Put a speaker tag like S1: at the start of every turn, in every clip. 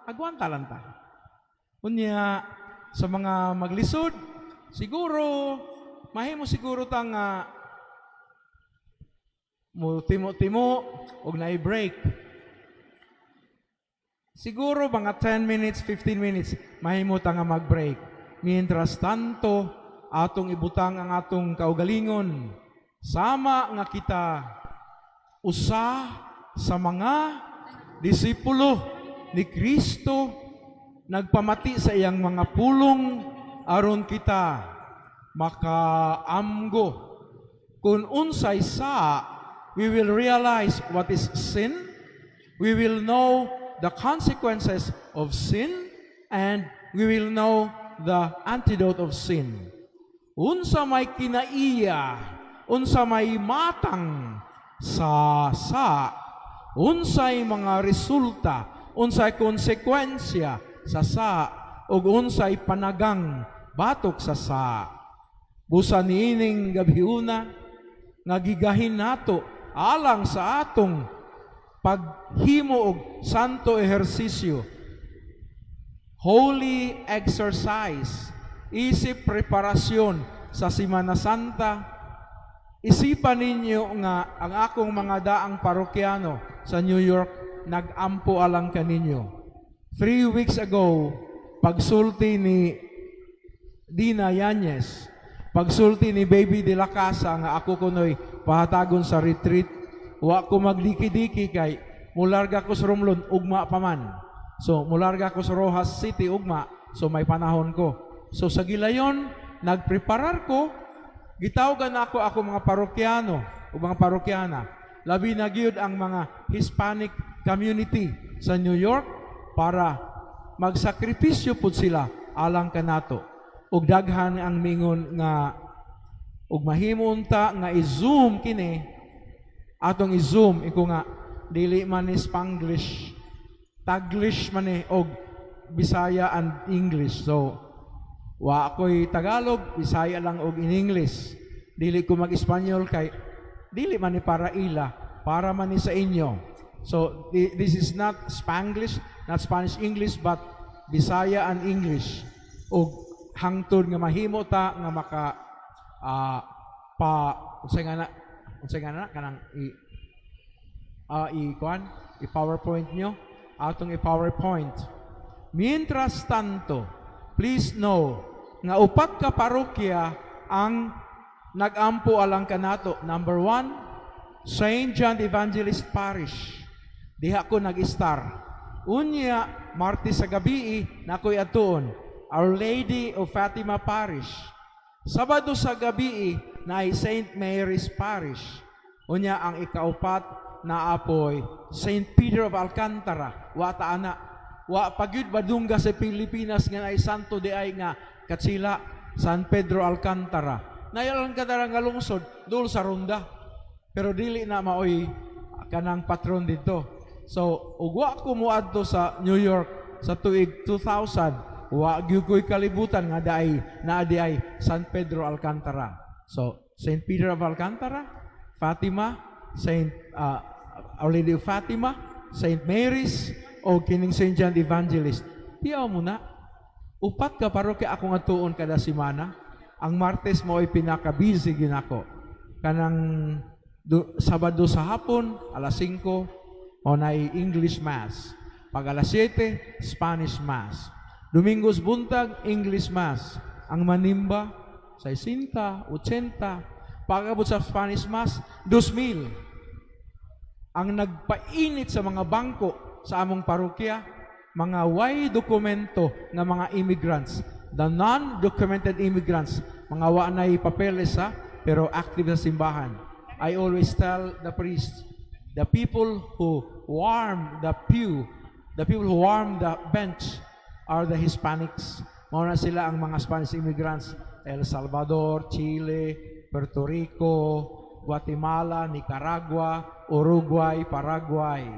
S1: Agwanta lang ta. Unya, sa mga maglisod, siguro, mahimo siguro ta nga mo timo-timo og naay break. Siguro mga 10 minutes, 15 minutes, mahimo ta nga mag-break. Mientras tanto, atong ibutang ang atong kaugalingon. Sama nga kita usa sa mga disipulo ni Kristo, nagpamati sa iyang mga pulong aron kita makaamgo kung unsay sa. We will realize what is sin, we will know the consequences of sin, and we will know the antidote of sin, unsa may kinaiya, unsa may matang sa unsay mga resulta, unsay konsekwensya sa ug unsay panagang batok sa. Busa niining gabhiuna nga gigahin nato alang sa atong paghimo og santo ehersisyo, holy exercise, isip preparasyon sa Semana Santa. Isipan ninyo nga ang akong mga daang parokyano sa New York nag-ampo alang kaninyo. 3 weeks ago, pagsulti ni Dina Yanez, pagsulti ni Baby de la Casa nga ako kunoy pahatagon sa retreat, wa ko magdiki-diki kay mularga ko sa Romblon ugma pa man. So mularga ko sa Roxas City ugma, so may panahon ko. So sa gilayon, nagpreparar ko, gitawagan ako ako mga parokyano o mga parokyana. Labi na gyud ang mga Hispanic community sa New York para magsakripisyo pud sila alang kanato. Ug daghan ang mingon nga ug mahimo unta nga i-Zoom kini, atong i-Zoom. Iko nga dili man ni Spanglish, Taglish man ni og Bisaya and English. So wa ako'y Tagalog, Bisaya lang og in English. Dili ko mag-Espanyol kay dili man ni para ila, para man ni sa inyo. So this is not Spanglish, not Spanish English, but Bisaya and English. Og hangtod nga mahimo ta nga maka pa unsay nga na kanang i kuan, i PowerPoint nyo, atong i PowerPoint. Mientras tanto, please know nga upat ka parokya ang nagampo alang kanato. Number 1, St. John the Evangelist Parish. Diha ko nag-star. Unya, Martes sa gabi na ako'y atuon, Our Lady of Fatima Parish. Sabado sa gabi na ay St. Mary's Parish. Unya, ang ikaupat na apoy St. Peter of Alcantara. Wa ta ana. Wa pa gyud badungga sa Pilipinas nga ay santo di ay nga katsila San Pedro Alcantara. Naay Alcantara nga lungsod dul sa Ronda. Pero dili na maoy kanang patron dito. So, ug wa ko moadto sa New York sa tuig 2000, wa gyud ko'y kalibutan nga daay naa di ay San Pedro Alcantara. So, St. Peter of Alcantara, Fatima, Saint Our Lady of Fatima, St. Mary's, o kining St. John the Evangelist. Tiyaw mo na. Upat ka parokya akong atuon kada semana. Ang Martes mo ay pinaka-busy ginako. Kanang Sabado sa hapon, alas 5, o na English Mass. Pag alas 7, Spanish Mass. Domingos buntag, English Mass. Ang manimba, 60, 80. Pagabot sa Spanish Mass, 2,000. Ang nagpainit sa mga bangko sa among parokya, mga way dokumento nga mga immigrants, the non-documented immigrants, mga wa nay papeles ha, pero active sa simbahan. I always tell the priests, the people who warm the pew, the people who warm the bench are the Hispanics. Mao na sila ang mga Spanish immigrants, El Salvador, Chile, Puerto Rico, Guatemala, Nicaragua, Uruguay, Paraguay,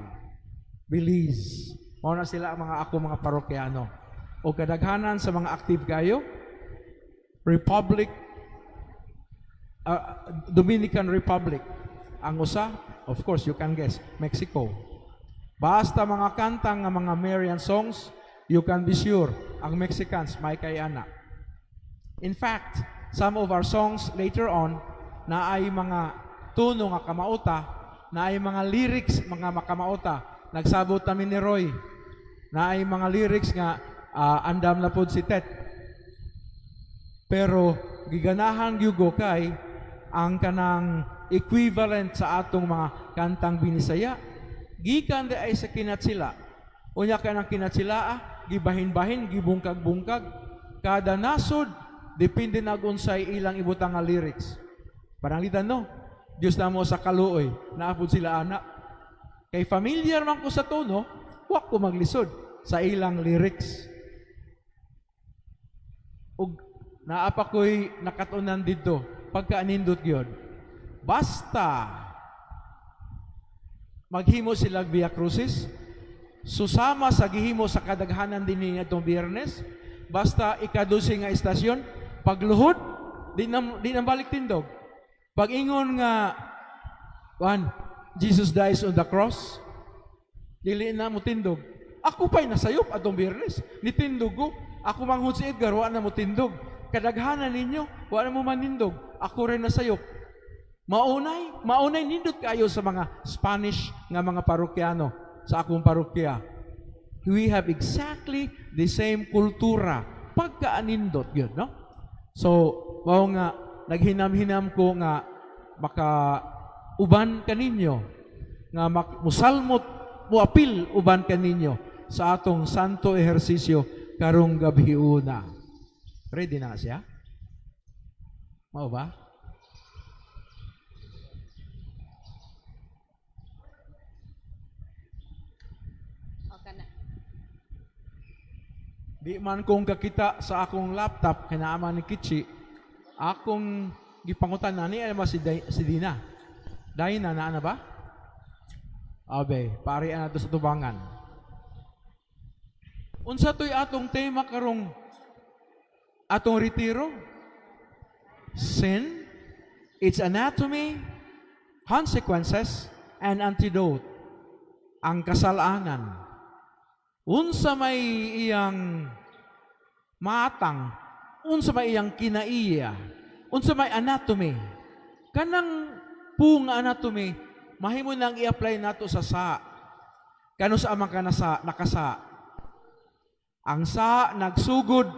S1: Belize. Mao na sila ang mga ako mga parokyano. O kadaghanan sa mga active kayo, Republic Dominican Republic. Ang usa, of course, you can guess, Mexico. Basta mga kanta nga mga Marian songs, You can be sure, ang Mexicans may kay ana. In fact, some of our songs later on naay mga tono nga kamauta, naay mga lyrics mga makamauta. Nagsabot kami ni Roy. Naay mga lyrics nga andam na pod si Tet. Pero giganahan gyud ko kay ang kanang equivalent sa atong mga kantang Binisaya gikan diay sa kinatsila. Unya kanang kinatsila gibahin-bahin, gibungkag-bungkag. Kada nasod depende na unsay ilang ibutang nga lyrics. Pananglitan, no? Diyos na mo sa kaluoy, naa pod sila ana. Kay familiar man ko sa tono, wa ko maglisod sa ilang lyrics. Ug naa pa ko'y nakatunan dito, pagka-nindot gyud. Basta maghimo sila Via Crucis, susama sa gihimo sa kadaghanan din niya itong Biyernes, basta ikadusi nga istasyon, pagluhod, di na balik tindog. Pag ingon nga, one, "Jesus dies on the cross," dili na mo tindog. Ako pa'y nasayop atong Biyernes. Nitindog ko. Ako manghud si Edgar, wa na mo tindog. Kadaghanan ninyo, wa na mo manindog. Ako rin nasayop. Maunay, maunay nindot kayo sa mga Spanish nga mga parokyano sa akong parokya. We have exactly the same kultura. Pagkaanindot yun, no? So, mao nga, naghinam-hinam ko nga maka uban kaninyo nga musalmot, muapil uban kaninyo sa atong santo ehersisyo karong gabiuna. Ready na siya? Mao ba?
S2: Okay na.
S1: Di man kong kakita sa akong laptop kay naa man ni Kichi, akong gipangutan na ni ba si Dina. Dina naa na ba? Abe, pari na to sa tubangan. Unsa to'y atong tema karong atong retiro? Sin, its anatomy, consequences, and antidote. Ang kasalanan. Unsa may iyang matang, unsa may iyang kinaiya, unsa may anatomy. Kanang pung anatomy, mahimo nang i-apply nato sa sa. Kano sa amang kanasa, nakasa. Ang sa nagsugod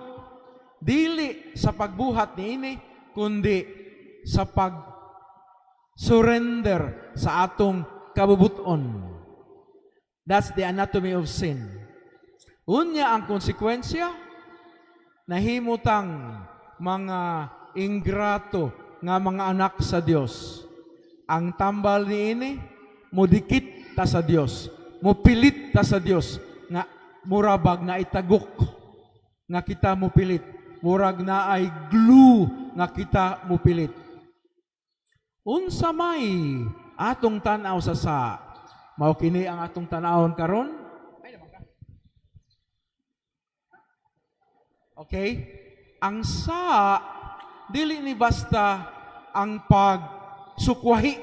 S1: dili sa pagbuhat niini kundi sa pag surrender sa atong kabubuton. That's the anatomy of sin. Unya ang konsekwensya, nahimutang mga ingrato nga mga anak sa Dios. Ang tambal niini, mudikit ta sa Dios, mupilit ta sa Dios nga murabag na itagok nga kita mupilit, murag na ay glue nga kita mupilit. Unsa may atong tan-aw sa? Mao kini ang atong tan-awon karon. Ay, naman ka. Okay? Ang sa dili ni basta ang pagsukwahi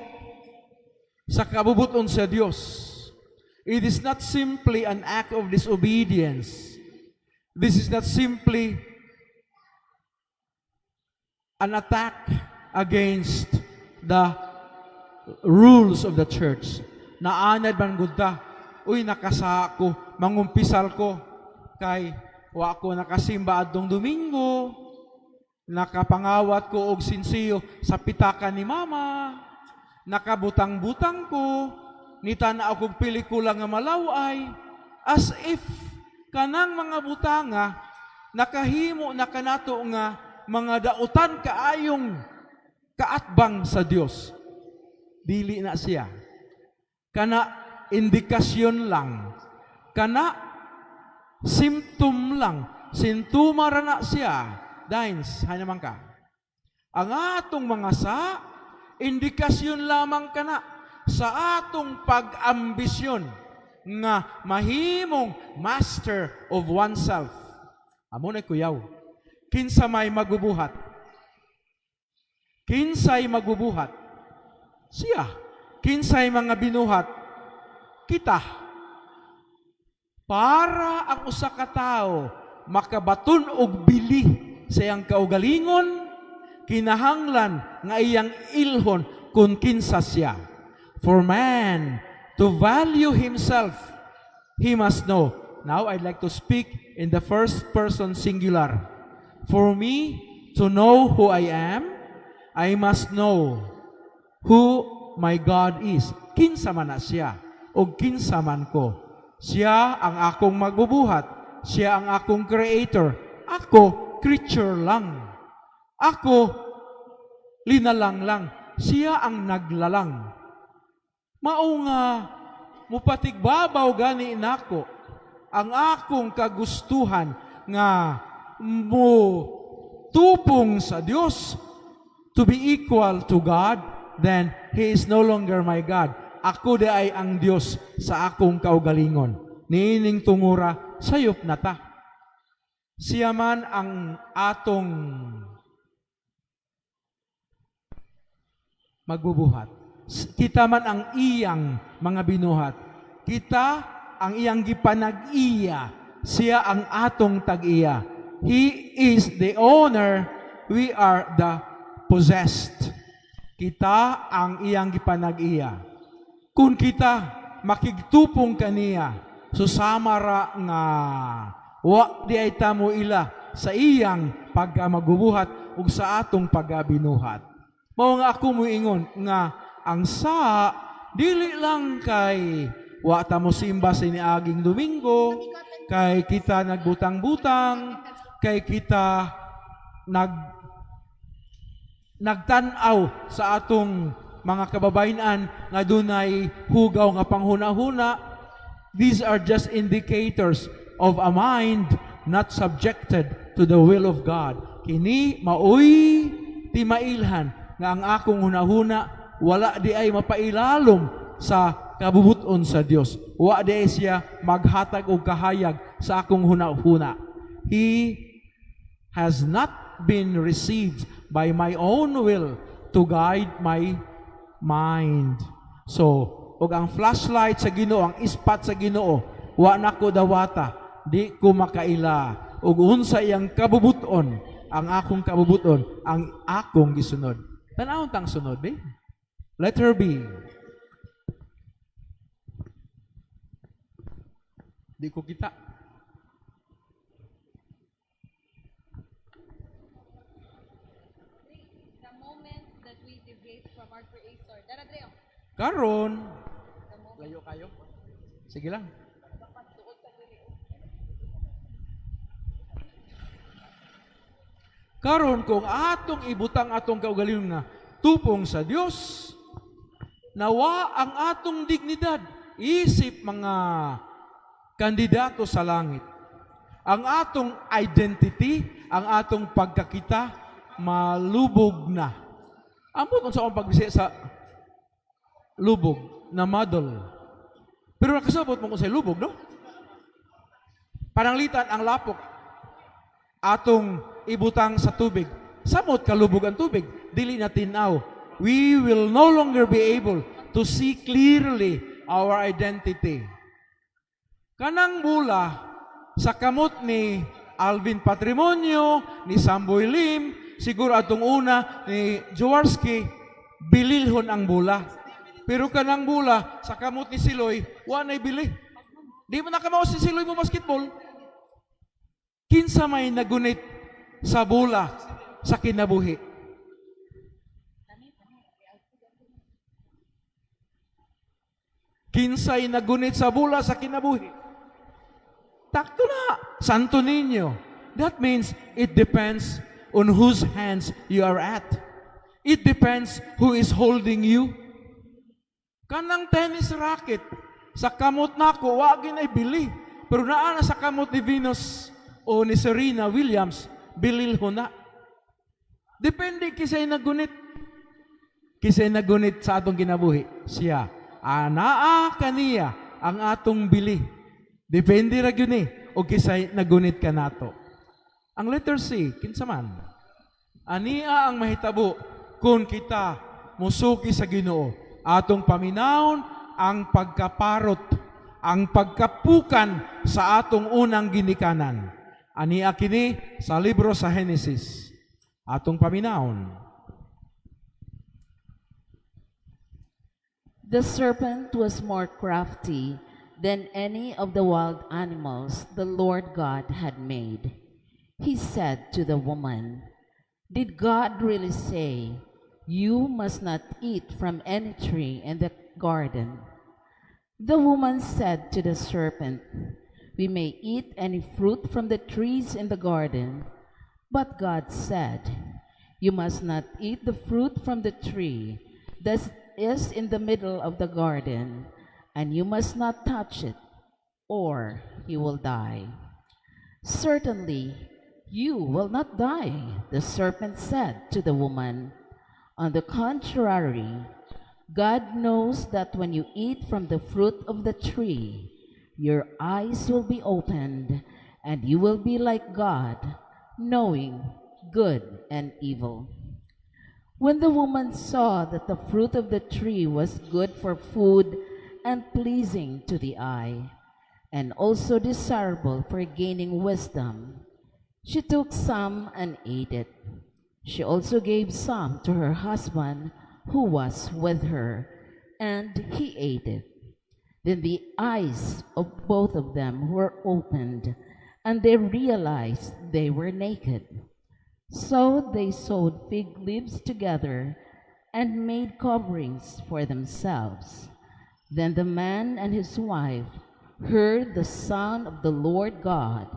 S1: sa kabubuton sa Dios. It is not simply an act of disobedience. This is not simply an attack against the rules of the church. Naanad man gud ta. Uy, nakasa ko, mangumpisal ko kay wa ko nakasimba adtong Domingo. Nakapangawat ko og sinsiyo sa pitaka ni mama. Nakabutang-butang ko, nitan-aw kog pelikula nga malaway, as if kanang mga butanga nakahimo na kanato nga mga dautan kaayong kaatbang sa Dios. Dili na siya. Kana indikasyon lang. Kana symptom lang. Sintoma ra na siya. Dines, hay naman ka. Ang atong mga sa, indikasyon lamang kana sa atong pag-ambisyon nga mahimong master of oneself. Amo na kuyaw. Kinsa may magbubuhat? Kinsay magbubuhat? Siya. Kinsay mga binuhat? Kita. Para ang usa ka tawo makabaton og bili sa iyang kaugalingon, kinahanglan nga iyang ilhon kung kinsa siya. For man to value himself, he must know. Now I'd like to speak in the first person singular. For me to know who I am, I must know who my God is. Kinsa man na siya o kinsa man ko. Siya ang akong magbubuhat. Siya ang akong creator. Ako, creature lang. Ako, linalang lang. Siya ang naglalang. Mao nga, mupatigbabaw gani nako ang akong kagustuhan nga mo tupong sa Dios, to be equal to God, then He is no longer my God. Ako diay ang Dios sa akong kaugalingon. Niining tungura, sayop na ta. Siya man ang atong magbubuhat. Kita man ang iyang mga binuhat. Kita ang iyang gipanag-iya. Siya ang atong tag-iya. He is the owner, we are the possessed. Kita ang iyang gipanag-iya. Kung kita makigtupong kaniya, susama ra nga wa diay ta mo ila sa iyang pagkamagubuhat ug sa atong pagkabinuhat. Mao nga ako moingon nga ang sa dili lang kay wa ta mo simba sa niaging Domingo, kay kita nagbutang-butang, kay kita nagtan-aw sa atong mga kababayen nga dunay hugaw nga panghuna-huna. These are just indicators of a mind not subjected to the will of God. Kini maoy timailhan nga ang akong hunahuna wala diay mapailalom sa kabubuton sa Dios. Wa diay siya maghatag og kahayag sa akong hunahuna. He has not been received by my own will to guide my mind. So, og ang flashlight sa Ginoo, ang ispat sa Ginoo, wa nako dawata, di ko makaila og unsa iyang kabubuton, ang akong kabubuton, ang akong gisunod. Tan-awon tang sunod, be. Letter B. Di ko kita.
S2: The moment that we deviate from our Creator. Dara, Dre, oh.
S1: Karon,
S2: The moment.
S1: Layo kayo. Sige lang. Karon kung atong ibutang atong kaugalingon nga tupong sa Dios, nawa ang atong dignidad isip mga kandidato sa langit. Ang atong identity, ang atong pagkakita, malubog na. Ambot unsa akong pagbisaya sa lubog na model. Pero nakasabot mo kung sa lubog, no? Pananglitan ang lapok atong ibutang sa tubig. Samot kalubog ang tubig, dili na tinaw. We will no longer be able to see clearly our identity. Kanang bula sa kamot ni Alvin Patrimonio, ni Samboy Lim, siguro atong una ni Jaworski, bililhon ang bula. Pero kanang bula sa kamot ni Siloy, wa na'y bili. Di mo nakamao si Siloy mo basketball. Kinsa may nagunit sa bula sa kinabuhi? Kinsay nagunit sa bula sa kinabuhi? Takto na, Santo Niño. That means it depends on whose hands you are at. It depends who is holding you. Kanang tennis racket, sa kamot nako, wa ginay bili. Pero naa na sa kamot ni Venus o ni Serena Williams, bililho na. Depende kisay nagunit. Kisay nagunit sa atong kinabuhi. Siya. Anaa kaniya ang atong bili. Depende ra gyud ni o kisay nagunit ka nato. Ang letter C, kinsa man? Ania ang mahitabo kung kita musuki sa Ginoo. Atong paminawon ang pagkaparot, Ang pagkapukan sa atong unang ginikanan. Ania kini sa libro sa Genesis. Atong paminawon.
S3: The serpent was more crafty than any of the wild animals the Lord God had made. He said to the woman, "Did God really say, 'You must not eat from any tree in the garden'?" The woman said to the serpent, "We may eat any fruit from the trees in the garden, but God said, 'You must not eat the fruit from the tree that is in the middle of the garden, and you must not touch it, or you will die.'" "Certainly, you will not die," the serpent said to the woman. "On the contrary, God knows that when you eat from the fruit of the tree, your eyes will be opened, and you will be like God, knowing good and evil." When the woman saw that the fruit of the tree was good for food and pleasing to the eye, and also desirable for gaining wisdom, she took some and ate it. She also gave some to her husband who was with her, and he ate it. Then the eyes of both of them were opened, and they realized they were naked. So they sewed fig leaves together and made coverings for themselves. Then the man and his wife heard the sound of the Lord God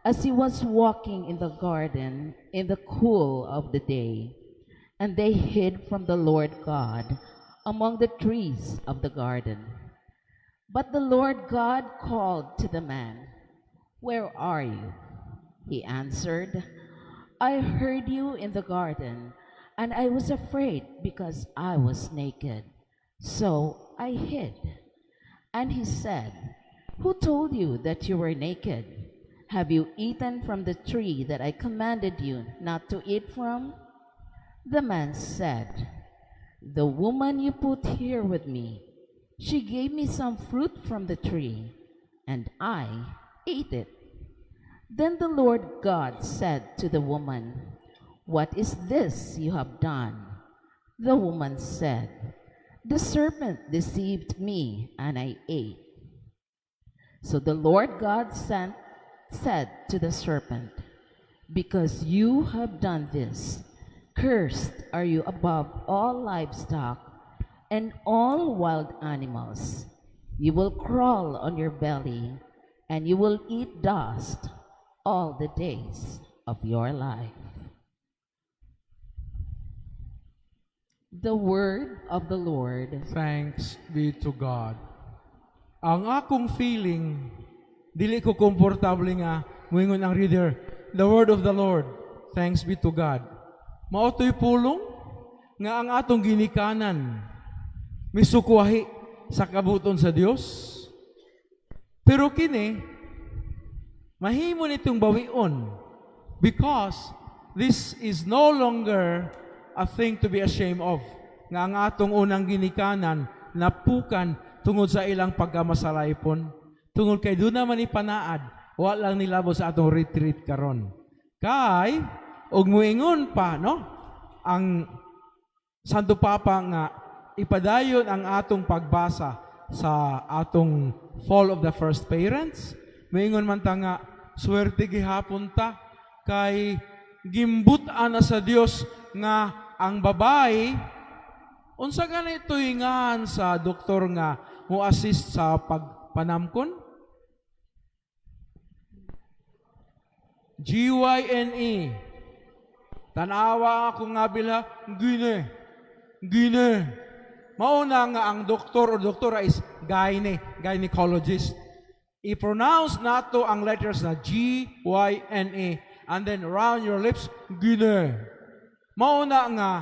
S3: as he was walking in the garden in the cool of the day. And they hid from the Lord God among the trees of the garden. But the Lord God called to the man, "Where are you?" He answered, "I heard you in the garden, and I was afraid because I was naked. So I hid." And he said, "Who told you that you were naked? Have you eaten from the tree that I commanded you not to eat from?" The man said, "The woman you put here with me, she gave me some fruit from the tree, and I ate it." Then the Lord God said to the woman, "What is this you have done?" The woman said, "The serpent deceived me, and I ate." So the Lord God said to the serpent, "Because you have done this, cursed are you above all livestock and all wild animals. You will crawl on your belly, and you will eat dust all the days of your life." The word of the Lord.
S1: Thanks be to God. Ang akong feeling, dili ko komportable nga muingon ang reader, "The word of the Lord, thanks be to God." Mao to'y pulong nga ang atong ginikanan misukwahi sa kabuton sa Dios. Pero kini mahimo nitong bawion because this is no longer a thing to be ashamed of nga ang atong unang ginikanan napukan tungod sa ilang pagkamasalaypon, tungod kay duna man ipanaad, wa lang nilabot sa atong retreat karon. Kay og muingon pa, no, ang Santo Papa nga ipadayon ang atong pagbasa sa atong fall of the first parents, moingon man ta nga swerte gihapon ta kay gimbut-an na sa Dios nga ang babae, unsa gani tuingan sa doktor nga mo assist sa pagpanamkon? GYNE. Tanawa ako nga bila, gine. Gine. Mauna nga ang doktor o doktora is gyne, gynecologist. I-pronounce nato ang letters na G, Y, N, E. And then round your lips, gine. Mauna nga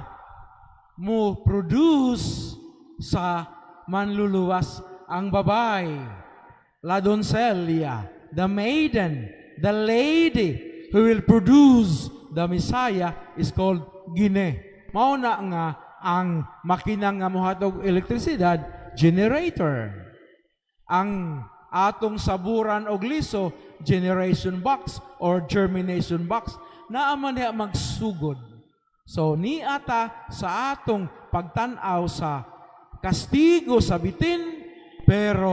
S1: mo produce sa manluluwas ang babae. La doncella, the maiden, the lady who will produce the Messiah is called gine. Mauna nga ang makina nga mohatog elektrisidad, generator. Ang Atong saburan og liso, generation box or germination box, naa man diha magsugod. So niata sa atong pagtan-aw sa kastigo sa bitin, pero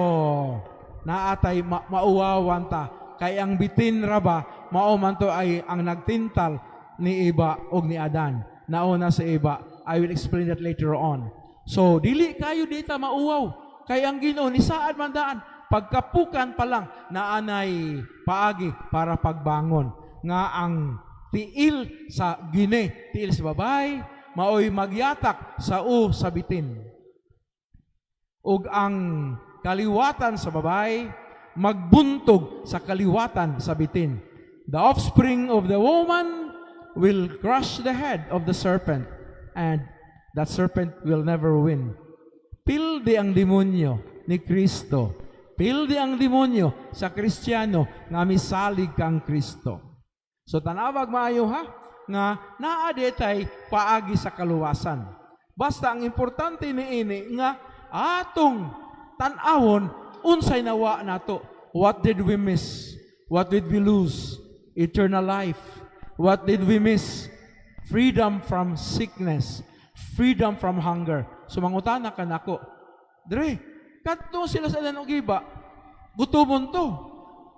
S1: naatay mauwawan ta kay ang bitin ra ba mao man to ay ang nagtintal ni Eva og ni Adan. Nauna sa Eva. I will explain that later on. So dili kayo dita mauwaw kay ang Ginoo nisaad man daan, pagkapukan pa lang naanay paagi para pagbangon nga ang tiil sa gine, tiil sa babay, maoy magyatak sa u sa bitin. Ug ang kaliwatan sa babay magbuntog sa kaliwatan sa bitin. The offspring of the woman will crush the head of the serpent, and that serpent will never win. Pildi ang demonyo ni Kristo. Pildi ang demonyo sa Kristiyano nga misalig kang Kristo. So tanawag maayo ha, nga naa ditay paagi sa kaluwasan. Basta ang importante niini nga atong tan-awon unsay nawa nato. What did we miss? What did we lose? Eternal life. What did we miss? Freedom from sickness. Freedom from hunger. So mangutana ka nako. Dre, kadto sila sa Adan ug Eva, gutumon to.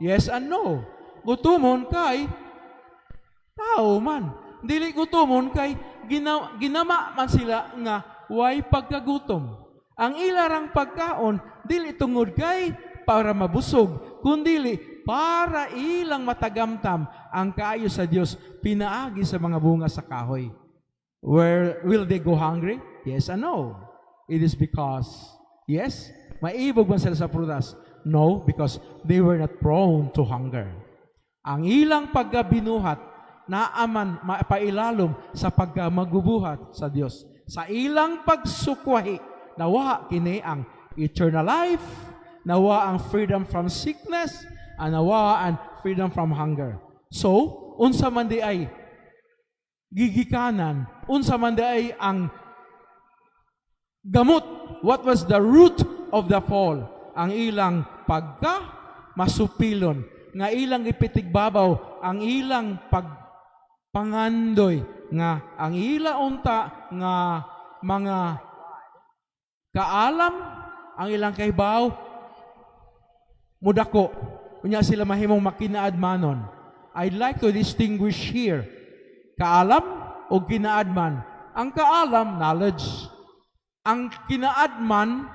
S1: Yes and no. Gutumon kay tao man. Dili gutumon kay ginama man sila nga way pagkagutom. Ang ilarang pagkaon dili tungod kay para mabusog, kundili para ilang matagamtam ang kaayo sa Dios pinaagi sa mga bunga sa kahoy. Where will they go hungry? Yes and no. It is because, yes, maibog man sila sa prutas. No, because they were not prone to hunger. Ang ilang pagkabinuhat, naaman mapailalom sa pagkamagubuhat sa Dios. Sa ilang pagsukwahi, nawa kini ang eternal life, nawa ang freedom from sickness, and nawa ang freedom from hunger. So, unsa man di ay gigikanan, unsa man di ay ang gamot? What was the root of the fall? Ang ilang pagka masupilon, nga ilang ipitigbabaw, ang ilang pagpangandoy, nga ang ila unta nga mga kaalam, ang ilang kahibaw, mudako. Unya sila mahimong makinaadmanon. I'd like to distinguish here kaalam o kinaadman. Ang kaalam, knowledge. Ang kinaadman,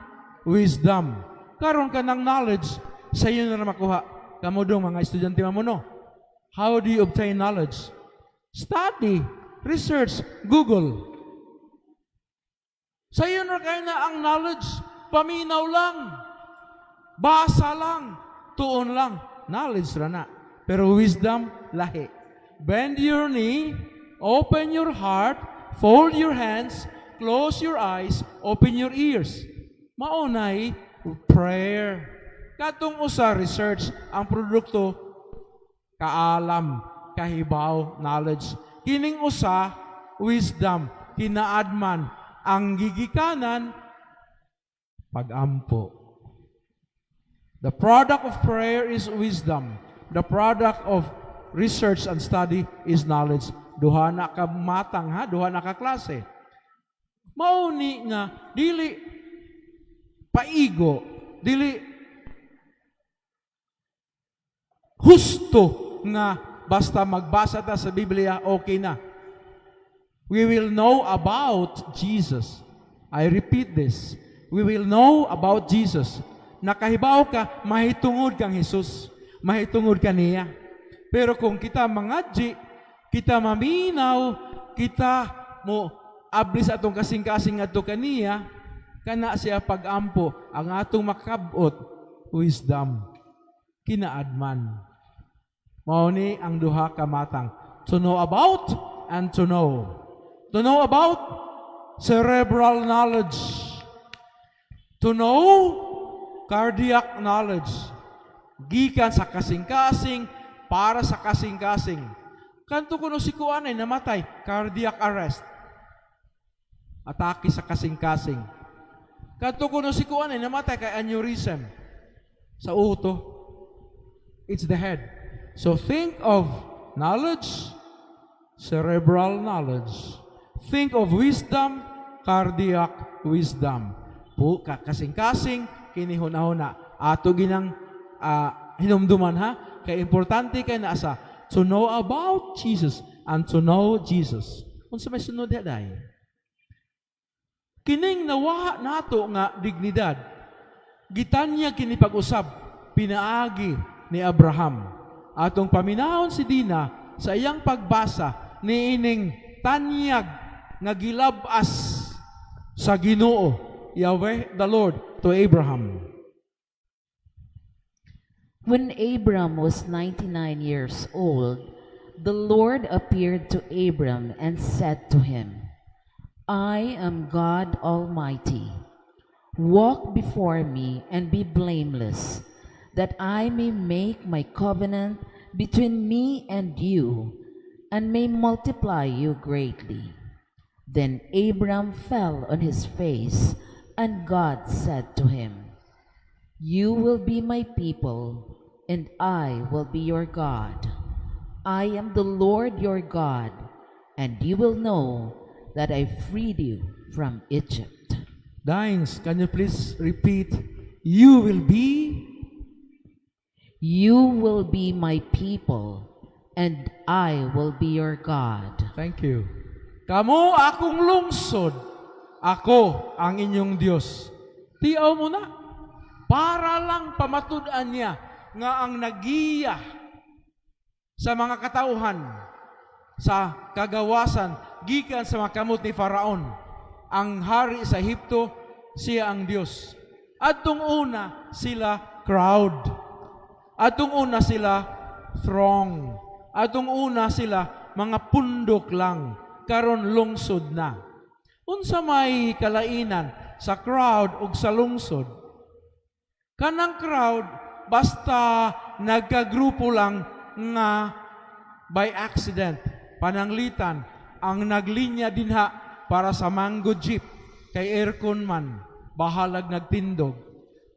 S1: wisdom. Karon ka ng knowledge, sa iyo na makuha. Kamo dong mga estudyante mo, no? How do you obtain knowledge? Study, research, Google. Sa iyo na kayo na ang knowledge, paminaw lang. Basa lang, tuon lang. Knowledge ra na. Pero wisdom, lahi. Bend your knee, open your heart, fold your hands, close your eyes, open your ears. Maunay prayer. Katong usa, research, ang produkto kaalam, kahibaw, knowledge. Kining usa, wisdom, kinaadman, ang gigikanan, pagampo. The product of prayer is wisdom. The product of research and study is knowledge. Duha na ka matang ha, duha na ka klase. Mao ni nga dili paigo, dili husto nga basta magbasa ta sa Biblia, okay na. We will know about Jesus. I repeat this. We will know about Jesus. Nakahibaw ka, mahitungod kang Jesus. Mahitungod ka niya. Pero kung kita mangadji, kita maminaw, kita mo abli sa atong kasing-kasing ngadto kaniya, kana siya pagampo ang atong makabot, wisdom, kinaadman. Mao ni ang duha ka matang: to know about and to know. To know about, cerebral knowledge. To know, cardiac knowledge, gikan sa kasing-kasing para sa kasing-kasing. Kanto kuno si kuan ay namatay, cardiac arrest, atake sa kasing-kasing. Kadto kuno si kuan ay namatay kay aneurysm. Sa uto. It's the head. So think of knowledge, cerebral knowledge. Think of wisdom, cardiac wisdom. Pu kasing-kasing kini hunahuna. Ato ginang hinumduman ha, kay importante kay naa sa to know about Jesus and to know Jesus. Unsa may sunod diha day? Kining nawa nato nga dignidad, gitanya kini pag-usab pinaagi ni Abraham. Atong paminahon si Dina sa iyang pagbasa niining tanyag nga gilabas sa Ginoo, Yahweh the Lord, to Abraham.
S3: When Abram was 99 years old, the Lord appeared to Abram and said to him, "I am God Almighty. Walk before me and be blameless, that I may make my covenant between me and you and may multiply you greatly." Then Abram fell on his face, and God said to him, "You will be my people, and I will be your God. I am the Lord your God, and you will know that I freed you from Egypt."
S1: Dines, can you please repeat? You will be
S3: "You will be my people, and I will be your God."
S1: Thank you. Kamo akong lungsod, ako ang inyong Diyos. Tiaw mo na. Para lang pamatud-an niya nga ang nagiya sa mga katauhan sa kagawasan gikan sa mga kamot ni Faraon, ang hari sa Ehipto, siya ang Dios. Adtong una sila crowd. Adtong una sila throng. Adtong una sila mga pundok lang. Karon lungsod na. Unsa may kalainan sa crowd ug sa lungsod? Kanang crowd, basta nagkagrupo lang nga by accident, pananglitan, ang naglinya dinha para sa mango jeep, kay aircon man, bahalag nagtindog.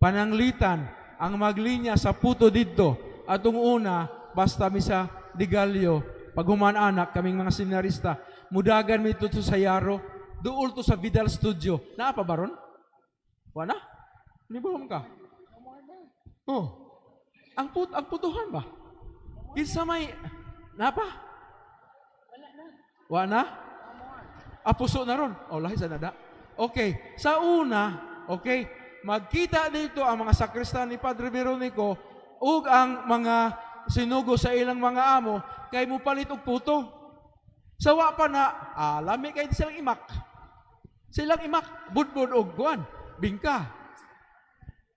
S1: Pananglitan, ang maglinya sa puto didto, atong una, basta mi sa Digalyo, paghuman anak, kaming mga seminarista, mudagan mi to sa Yaro, duol to sa Vidal Studio. Naa pa ba ron? Wala? Nibuhom ka? Oh. Ang putuhan ba? Kinsa may napa? Wala na. Wala na? Ah, puso na ron. Oh, lahi sa nada. Okay, sa una, okay, magkita dito ang mga sakristan ni Padre Veronico ug ang mga sinugo sa ilang mga amo kay mupalit og puto. Sa wa pa na, lami kay silang imak. Silang imak, budbud og kuan, bingka.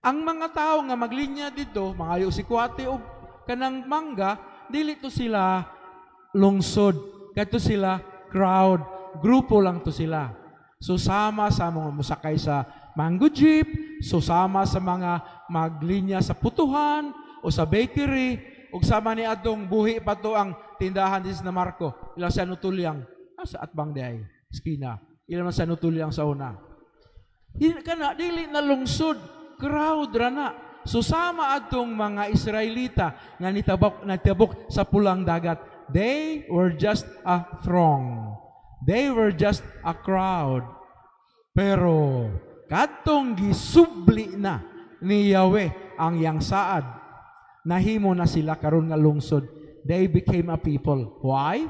S1: Ang mga tao nga maglinya dito, mangayo si kwate og kanang mangga, dili to sila lungsod, kadto sila crowd, grupo lang to sila. So sama sa mga musakay sa mango jeep, so sama sa mga maglinya sa putuhan o sa bakery, ug sama ni adtong buhi pa to ang tindahan dis na Marco. Ilang sa Nutulyang, sa atbang di ay, skina. Ilang sa Nutulyang sa una. Di kana dili na lungsod, crowd ra na. Susama adtong mga Israelita nga nitabok nitabok sa Pulang Dagat. They were just a throng. They were just a crowd. Pero kadtong gisubli na ni Yahweh ang iyang saad, nahimo na sila karon nga lungsod. They became a people. Why?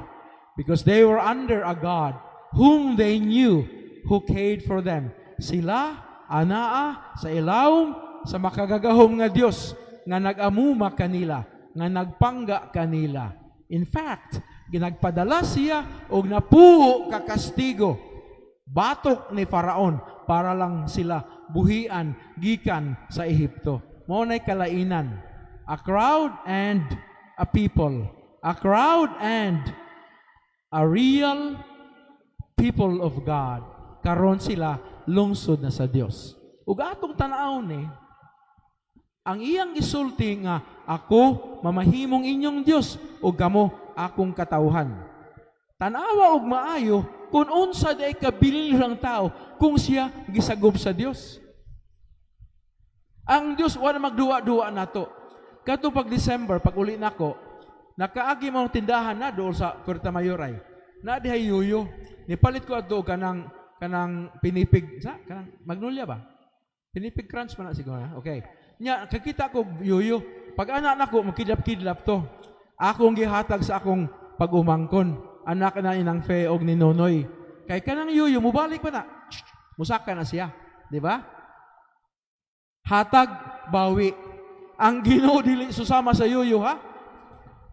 S1: Because they were under a God whom they knew, who cared for them. Sila anaa sa ilawom sa makagagahom nga Dios nga nag-amuma kanila, nga nagpangga kanila. In fact, ginagpadala siya og napuho ka kastigo batok ni Faraon para lang sila buhian gikan sa Ehipto. Mao nay kalainan. A crowd and a people. A crowd and a real people of God. Karon sila lungsod na sa Dios. Ug atong tan-awon ni ang iyang gisulti nga ako mamahimong inyong Dios ug kamo akong katawhan. Tanawa og maayo kung unsa day kabilin ang tao kung siya gisagop sa Dios. Ang Dios wala magduwa-duwa nato. Kato pag December, pag uli nako, nakaagi mo ang tindahan na dool sa Puerta Mayor ay. Na dihay yuyo. Nipalit ko adto kanang pinipig sa kanang Magnolia ba? Pinipig Crunch man na siguro na. Okay. Nya kakita ko yuyo. Pag anak nako makidlap-kidlap to. Akong gihatag sa akong pag-umangkon. Anak na inang Fe og ni Nonoy. Kay kanang yuyo mubalik pa na. Musaka na siya, di ba? Hatag bawi. Ang Ginoo dili susama sa yuyo, ha.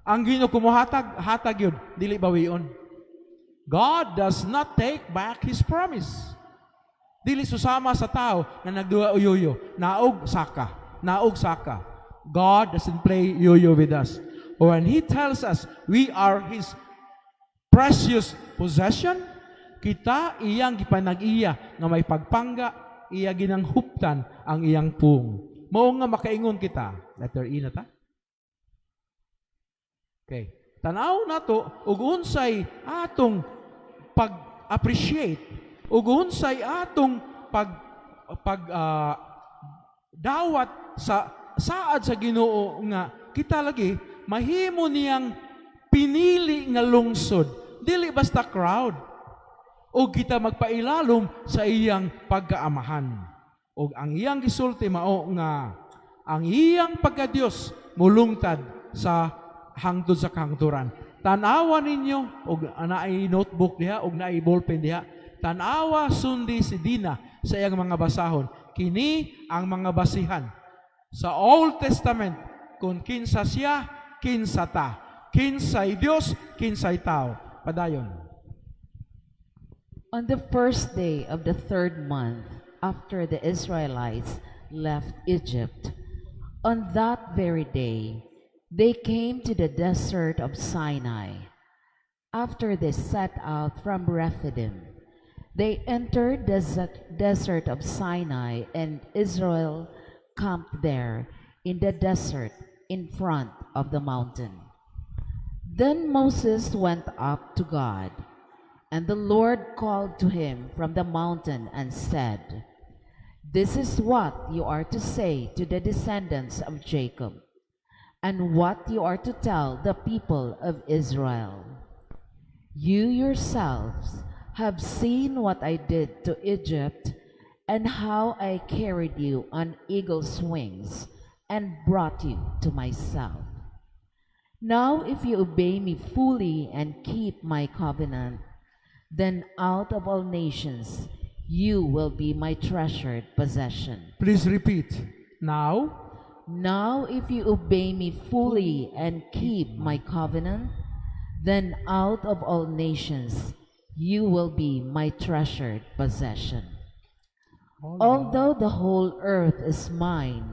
S1: Ang Ginoo kumuhatag, hatag yun, dili bawion. God does not take back His promise. Dili susama sa tao nga nagduwa o yoyo. Naog saka. Naog saka. God doesn't play yo-yo with us. When He tells us we are His precious possession, kita iyang gipanag-iya nga may pagpangga, iya ginanghuptan ang iyang pung. Mao nga makaingon kita. Letter E na ta. Okay. Tanaw nato ug unsay atong pag-appreciate ug unsay atong pag pag dawat sa saad sa Ginoo nga kita lagi mahimo niyang pinili nga lungsod, dili basta crowd, ug kita magpailalom sa iyang pagkaamahan, ug ang iyang gisulti mao nga ang iyang pagka-Dios mulungtad sa hangtod sa kahangturan. Tan-awa ninyo og naay notebook diha og naay ballpen diha. Tan-awa, sundi si Dina sa iyang mga basahon. Kini ang mga basihan sa Old Testament kung kinsa siya, kinsa ta. Kinsay Dios, kinsay tao. Padayon.
S3: On the first day of the third month after the Israelites left Egypt, on that very day, they came to the desert of Sinai. After they set out from Rephidim, they entered the desert of Sinai, and Israel camped there in the desert in front of the mountain. Then Moses went up to God, and the Lord called to him from the mountain and said, "This is what you are to say to the descendants of Jacob, and what you are to tell the people of Israel. You yourselves have seen what I did to Egypt and how I carried you on eagle's wings and brought you to myself. Now, if you obey me fully and keep my covenant, then out of all nations you will be my treasured possession."
S1: Please repeat. Now,
S3: Now, if you obey me fully and keep my covenant, then out of all nations you will be my treasured possession. Although the whole earth is mine,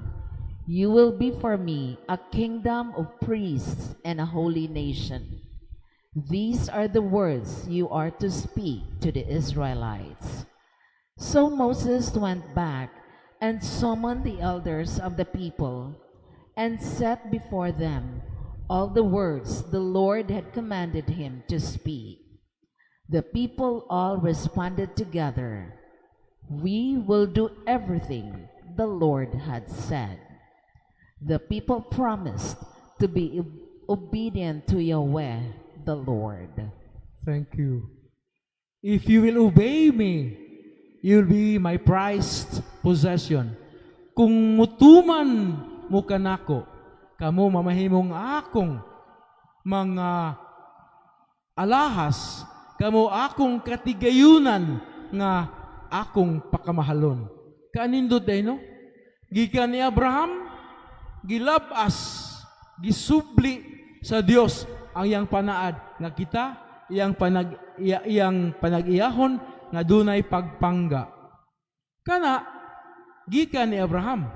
S3: you will be for me a kingdom of priests and a holy nation. These are the words you are to speak to the Israelites." So Moses went back and summoned the elders of the people and set before them all the words the Lord had commanded him to speak. The people all responded together, "We will do everything the Lord had said." The people promised to be obedient to Yahweh the Lord.
S1: Thank you. If you will obey me, you'll be my prized possession. Kung mutuman mo kanako, kamo mamahimong akong mga alahas, kamo akong katigayunan nga akong pakamahalon. Kanindot day, no? Gikan ni Abraham, gilabas, gisubli sa Dios ang iyang panaad nga kita iyang panag-iyahon nga dunay pagpangga. Kana gikan ni Abraham,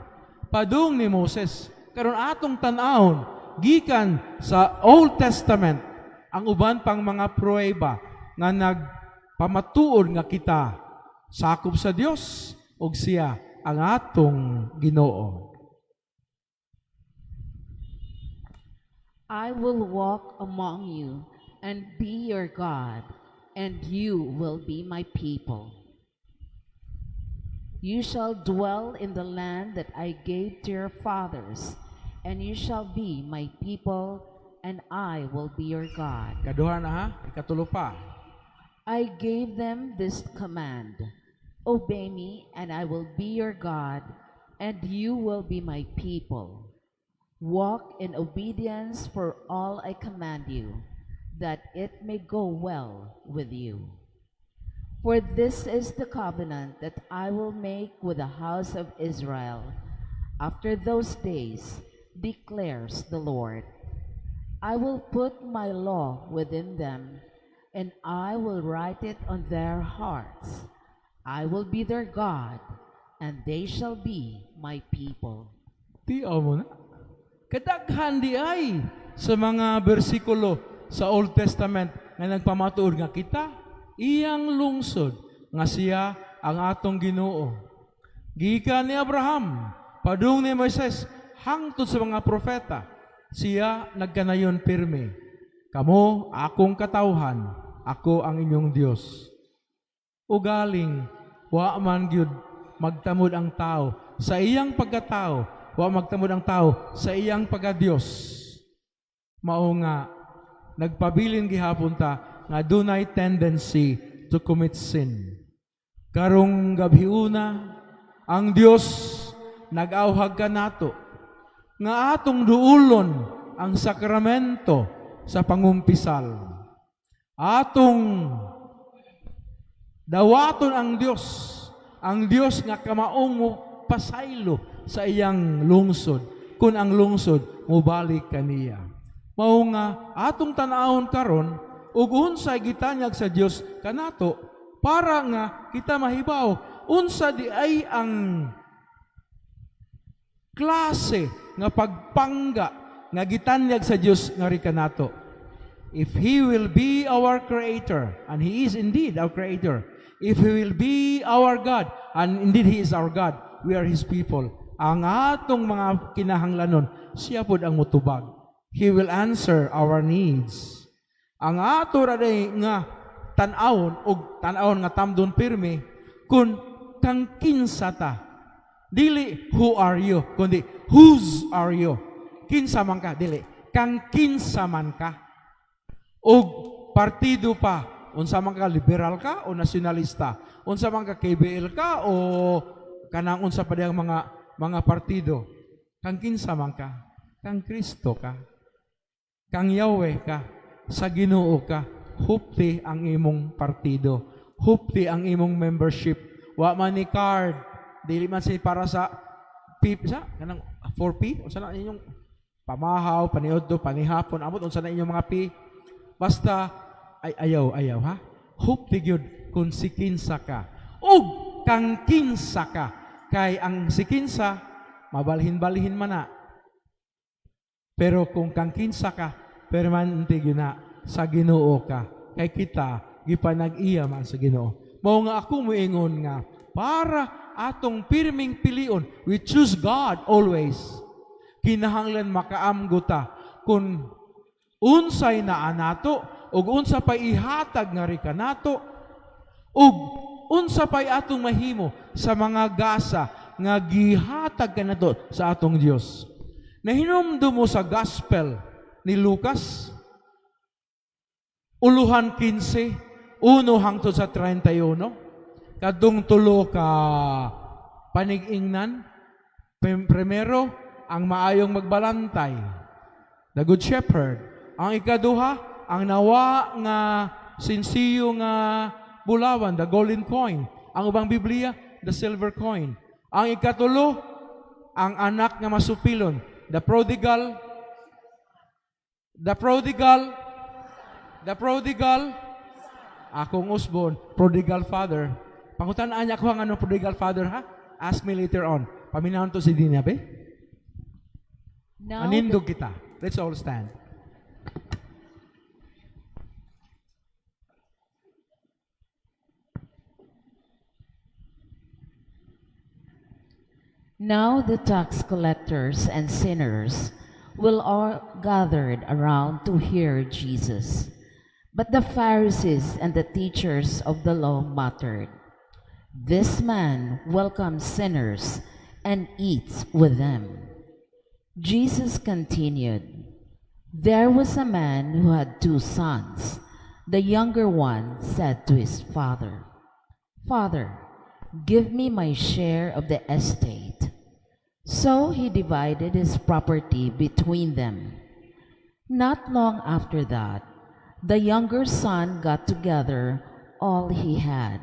S1: padung ni Moses. Karon atong tan-awon gikan sa Old Testament ang uban pang mga pruweba nga nagpamatuod nga kita sakop sa Dios ug siya ang atong Ginoo.
S3: I will walk among you and be your God, and you will be my people. You shall dwell in the land that I gave to your fathers, and you shall be my people, and I will be your God.
S1: Kaduha na ha, ikatulo pa.
S3: I gave them this command: Obey me, and I will be your God, and you will be my people. Walk in obedience for all I command you, that it may go well with you. For this is the covenant that I will make with the house of Israel after those days, declares the Lord. I will put my law within them, and I will write it on their hearts. I will be their God, and they shall be my people.
S1: Tiaw mo na. Kadaghan diay sa mga bersikulo sa Old Testament nga nagpamatuod nga kita iyang lungsod nga siya ang atong Ginoo. Gikan ni Abraham, padung ni Moises, hangtod sa mga propeta, siya nagkanayon pirmi. Kamo akong katawhan, ako ang inyong Dios. Ugaling wa man gyud magtamod ang tao sa iyang pagkatao, wa magtamod ang tao sa iyang pagka-Dios. Mao nga nagpabilin gihapon ta nga dunay tendency to commit sin. Karong gabhiuna, ang Dios nag-awhag kanato nga atong duulon ang sakramento sa pangumpisal. Atong dawaton ang Dios nga kamaong mo pasaylo sa iyang lungsod, kung ang lungsod mobalik kaniya. Mao nga atong tan-awon karon ug unsay gitanyag sa Dios kanato para nga kita mahibaw unsa diay ang klase nga pagpangga nga gitanyag sa Dios ngari kanato. If He will be our Creator, and He is indeed our Creator, if He will be our God, and indeed He is our God, we are His people. Ang atong mga kinahanglanon, siya pod ang mutubag. He will answer our needs. Ang ato ra day nga tan-awon og tan-awon nga tamdon pirmi kung kang kinsa ta. Dili who are you, kundi whose are you. Kinsa man ka, dili. Kang kinsa man ka. Og partido pa, unsa man ka, liberal ka o nasyonalista? Unsa man ka, KBL ka o kanang unsa pa diyang mga partido? Kang kinsa man ka? Kang Kristo ka. Kang Yahweh ka. Sa Ginoo ka. Hupti ang imong partido. Hupti ang imong membership. Wa man ni card. Dili man si para sa P, sa kanang 4P, unsa na inyong pamahaw, paniudto, panihapon, amot unsa na inyong mga P. Basta ay ayaw, ayaw ha. Hupti gyud kung si kinsa ka. Ug kang kinsa ka. Kay ang si kinsa mabalhin-balhin man na. Pero kung kang kinsa ka, permanente gyud na sa Ginoo ka. Kay kita gipanag-iya man sa Ginoo. Mao nga ako moingon nga para atong pirming pilion, we choose God always. Kinahanglan makaamgo ta kung unsay naa nato ug unsa pay ihatag ngari kanato ug unsa pay atong mahimo sa mga gasa nga gihatag kanato sa atong Dios. Nahinumdum mo sa gospel ni Lucas, uluhan 15, 1 hangtod sa 31, kadtong tulo ka panig-ingnan. Primero, ang maayong magbalantay, the good shepherd. Ang ikaduha, ang nawa nga sinsiyo nga bulawan, the golden coin. Ang ubang Biblia, the silver coin. Ang ikatulo, ang anak nga masupilon, the prodigal, the prodigal, the prodigal, akong usbon, prodigal father. Pangutan-an niya ko ang ano prodigal father ha? Ask me later on. Paminahon to si Dina, be?
S3: Now
S1: Anindog kita. Let's all stand.
S3: Now the tax collectors and sinners will all gathered around to hear Jesus. But the Pharisees and the teachers of the law muttered, "This man welcomes sinners and eats with them." Jesus continued, "There was a man who had two sons. The younger one said to his father, 'Father, give me my share of the estate.' So he divided his property between them. Not long after that, the younger son got together all he had,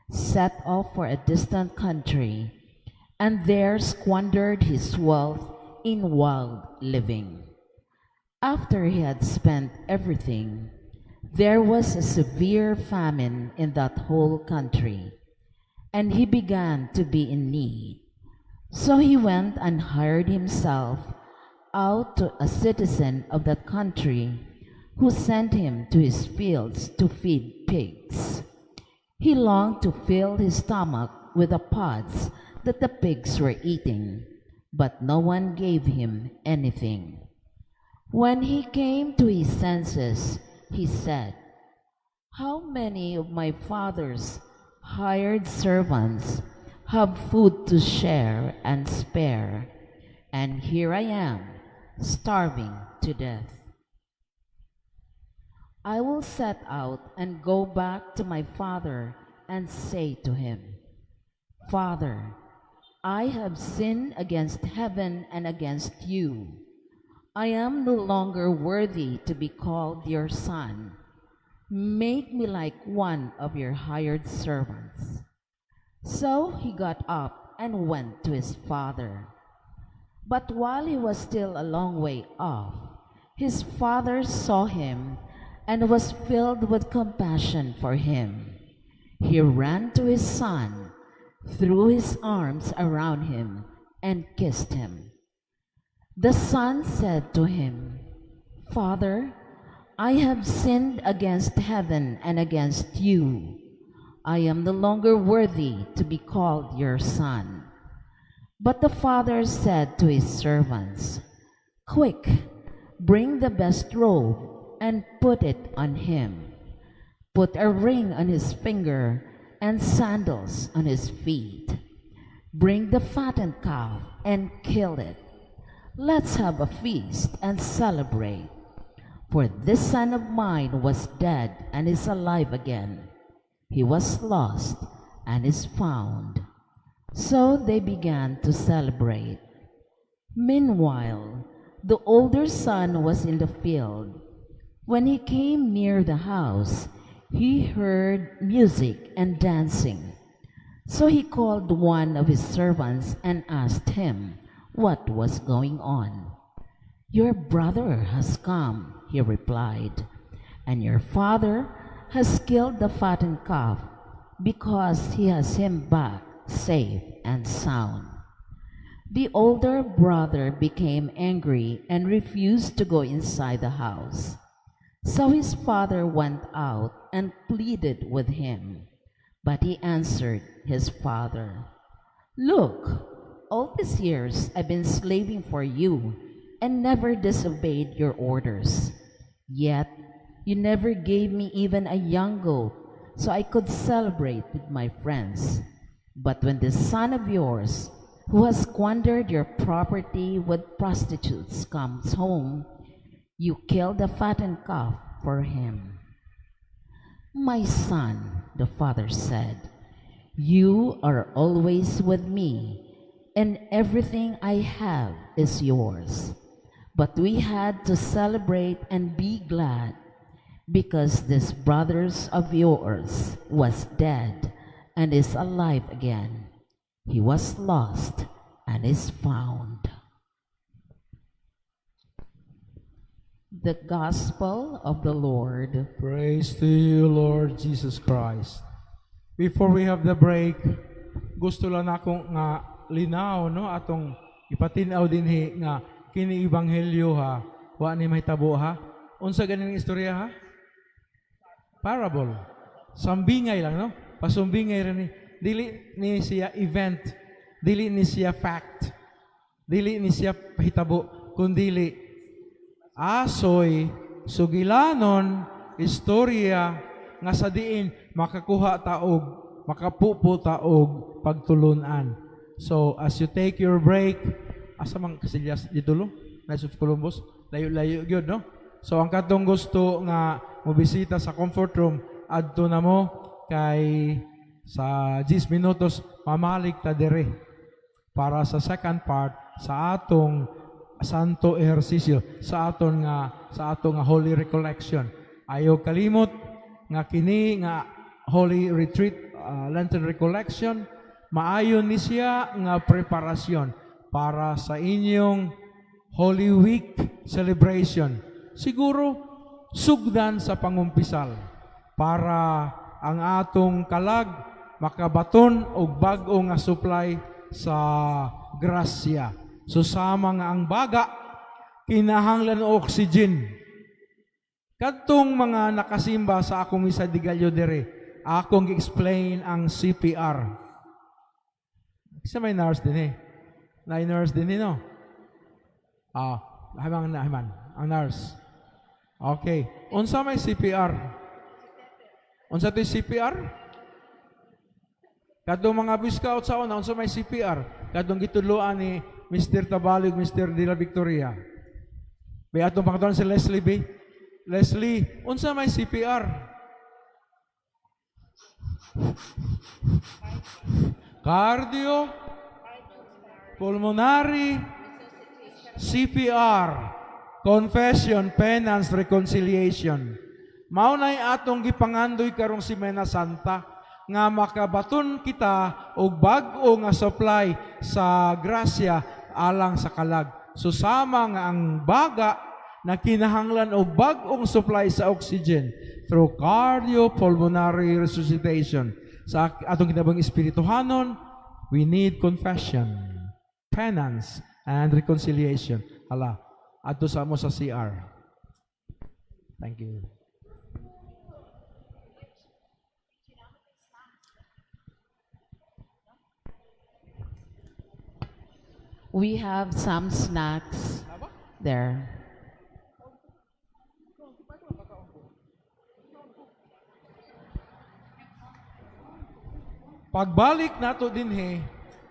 S3: set off for a distant country, and there squandered his wealth in wild living. After he had spent everything, there was a severe famine in that whole country, and he began to be in need. So he went and hired himself out to a citizen of that country who sent him to his fields to feed pigs. He longed to fill his stomach with the pods that the pigs were eating, but no one gave him anything. When he came to his senses, he said, 'How many of my father's hired servants have food to share and spare, and here I am, starving to death. I will set out and go back to my father and say to him, Father, I have sinned against heaven and against you. I am no longer worthy to be called your son. Make me like one of your hired servants.' So he got up and went to his father. But while he was still a long way off, his father saw him and was filled with compassion for him. He ran to his son, threw his arms around him, and kissed him. The son said to him, 'Father, I have sinned against heaven and against you. I am no longer worthy to be called your son.' But the father said to his servants, 'Quick, bring the best robe and put it on him. Put a ring on his finger and sandals on his feet. Bring the fattened calf and kill it. Let's have a feast and celebrate. For this son of mine was dead and is alive again. He was lost and is found.' So they began to celebrate. Meanwhile, the older son was in the field. When he came near the house, he heard music and dancing. So he called one of his servants and asked him what was going on. 'Your brother has come,' he replied, 'and your father has killed the fattened calf because he has him back safe and sound.' The older brother became angry and refused to go inside the house. So his father went out and pleaded with him. But he answered his father, 'Look, all these years I've been slaving for you and never disobeyed your orders. Yet you never gave me even a young goat so I could celebrate with my friends. But when this son of yours, who has squandered your property with prostitutes, comes home, you kill the fattened calf for him.' 'My son,' the father said, 'you are always with me, and everything I have is yours. But we had to celebrate and be glad because this brother of yours was dead and is alive again. He was lost and is found.'" The Gospel of the Lord.
S1: Praise to you, Lord Jesus Christ. Before we have the break, gusto lang akong nga linaw, no, atong ipatin-aw dinhi nga kini ebanghelyo ha, wa ni mahitabo ha. Unsa ganing istorya ha? Parable. Sambingay lang, no? Pasumbingay ra ni. Dili ni siya event, dili ni siya fact, dili ni siya pahitabo, kundili asoy sugilanon istorya nga sa diin makakuha ta og Makapupo ta og pagtulunan. So, as you take your break, asa man kasilyas dito lo? Knights of Columbus? Layo-layo gyud, no? So, ang katong gusto nga mobisita sa comfort room, adto na mo kay sa 10 minutos mamalik ta dire para sa second part sa atong Santo Ehersisyo, sa aton nga Holy Recollection. Ayaw kalimot nga kini nga Holy Retreat, Lenten Recollection, maayo ni siya nga preparasyon para sa inyong Holy Week celebration. Siguro sugdan sa pangumpisal para ang atong kalag makabaton og bag-o nga supply sa grasya. So sama nga ang baga kinahanglan og oxygen. Kadtong mga nakasimba sa akong misa de gallo dire, akong gi-explain ang CPR. Isa may nurse din eh. Na nurse din eh, no? Ah, haman na haman ang nurse. Okay. Unsa may CPR? Unsa to'y CPR? Kadtong mga Boy Scout sa una, unsa may CPR? Kadtong gitudloan ni Mr. Tabalog, Mr. De La Victoria. Bay atong pangatuan si Leslie B. Leslie, unsa may CPR? Cardio, pulmonary, CPR, confession, penance, reconciliation. Mao na'y atong gipangandoy karong Semana Santa nga makabaton kita og bag-o nga supply sa grasya alang sa kalag. So sama nga ang baga na kinahanglan og bag-ong supply sa oxygen through cardiopulmonary resuscitation. Sa atong kinabuhing espirituhanon, we need confession, penance, and reconciliation. Hala, adto sa mo sa CR. Thank you.
S3: We have some snacks there.
S1: Pagbalik nato dinhi,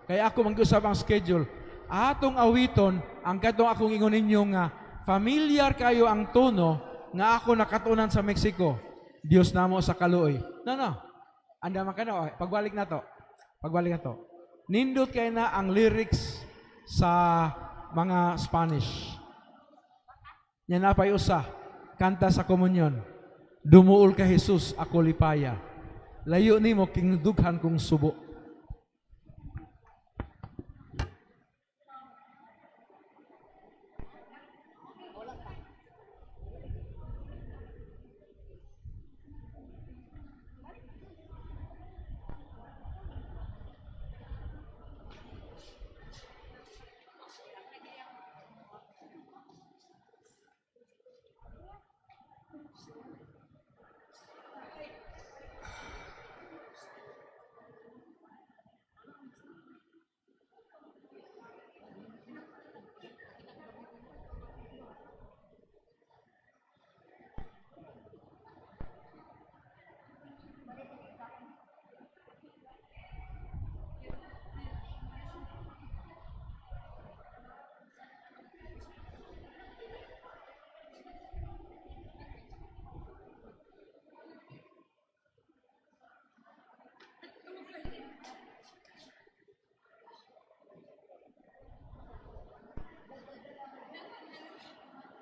S1: kay ako mag-usab ang schedule, atong awiton ang katong akong ingon ninyo nga familiar kayo ang tono nga ako nakatunan sa Mexico. Dios namo sa kaluoy. No, no. Anda man ka na. Okay. Pagbalik nato. Pagbalik nato. Nindot kay na ang lyrics sa mga Spanish. Nya napay usa, kanta sa komunyon. Dumuol ka Jesus, ako lipaya. Layo nimo king dughan kong subo.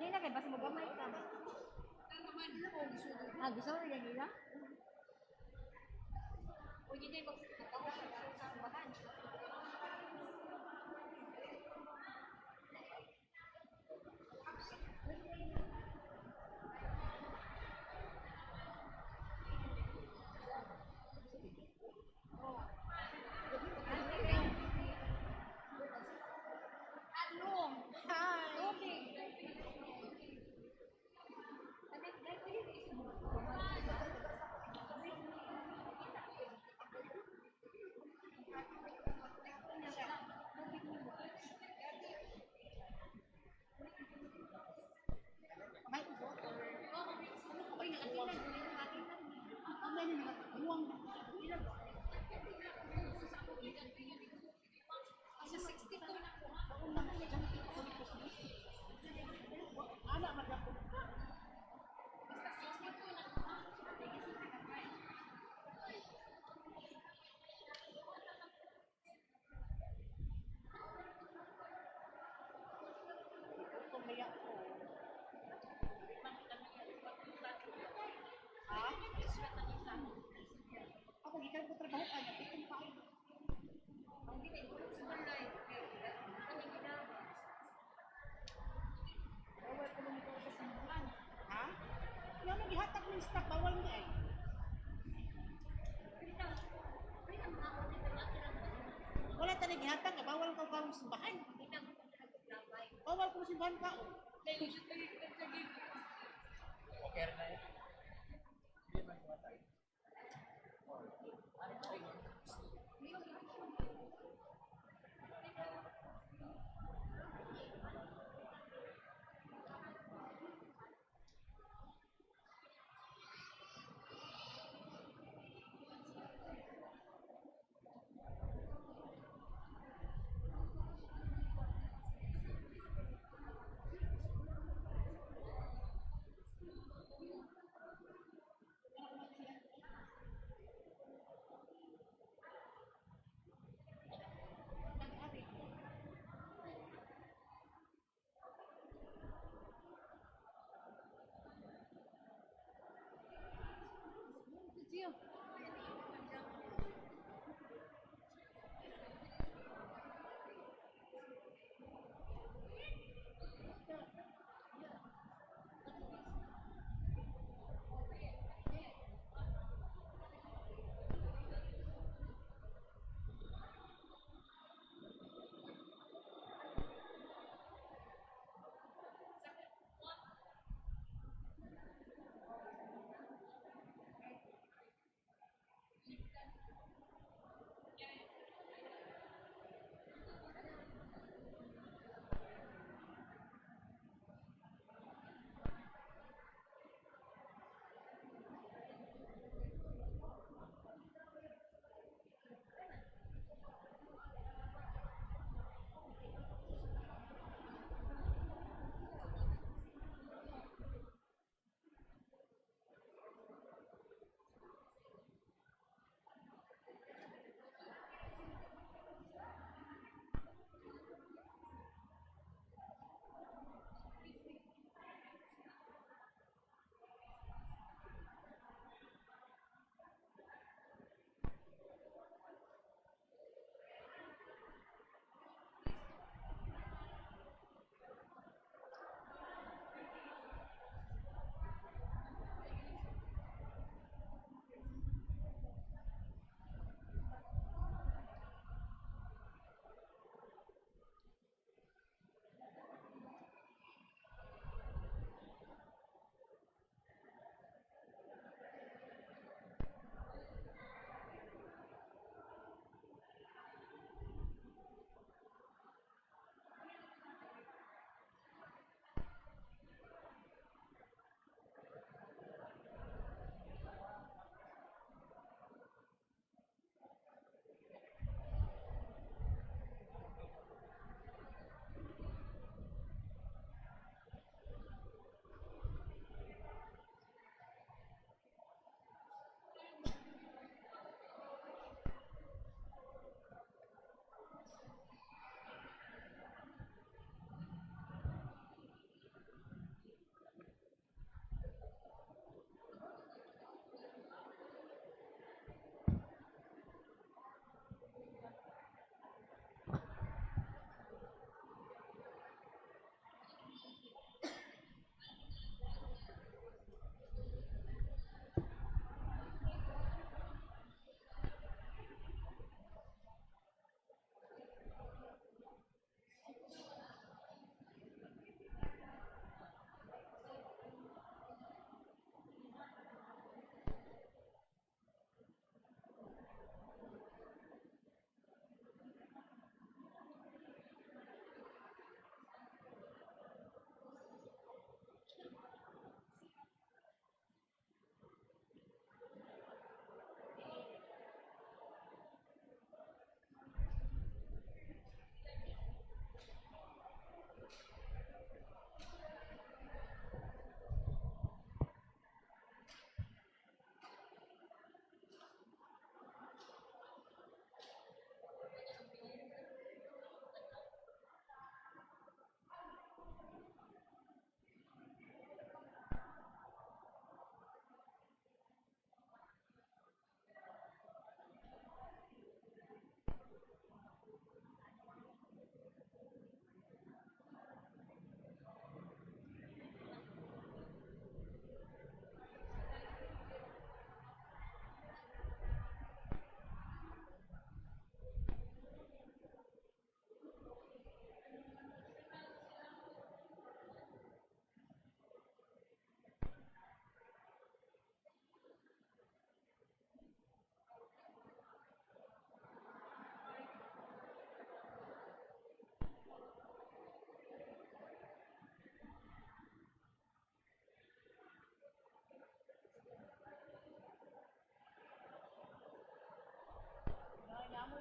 S2: Hindi na kay basta magamay ka. Ah, gusto mo rin nila? O yun yung magpapakain. Sa 62 na ko.
S4: Ana, magapon ka.
S2: Basta 62 na ko.
S4: Tumaya ko. Ha? Ako, gikan ko trabaho kanya. Itong pa. Bawal ko lumitaw sa simbahan. Ha? Nga mo gihatag ng stock, bawal mo ay. Wala tani gihatag, eh, bawal ka karon simbahan. Bawal ko simbahan ka. Oh.
S5: Okay na yan.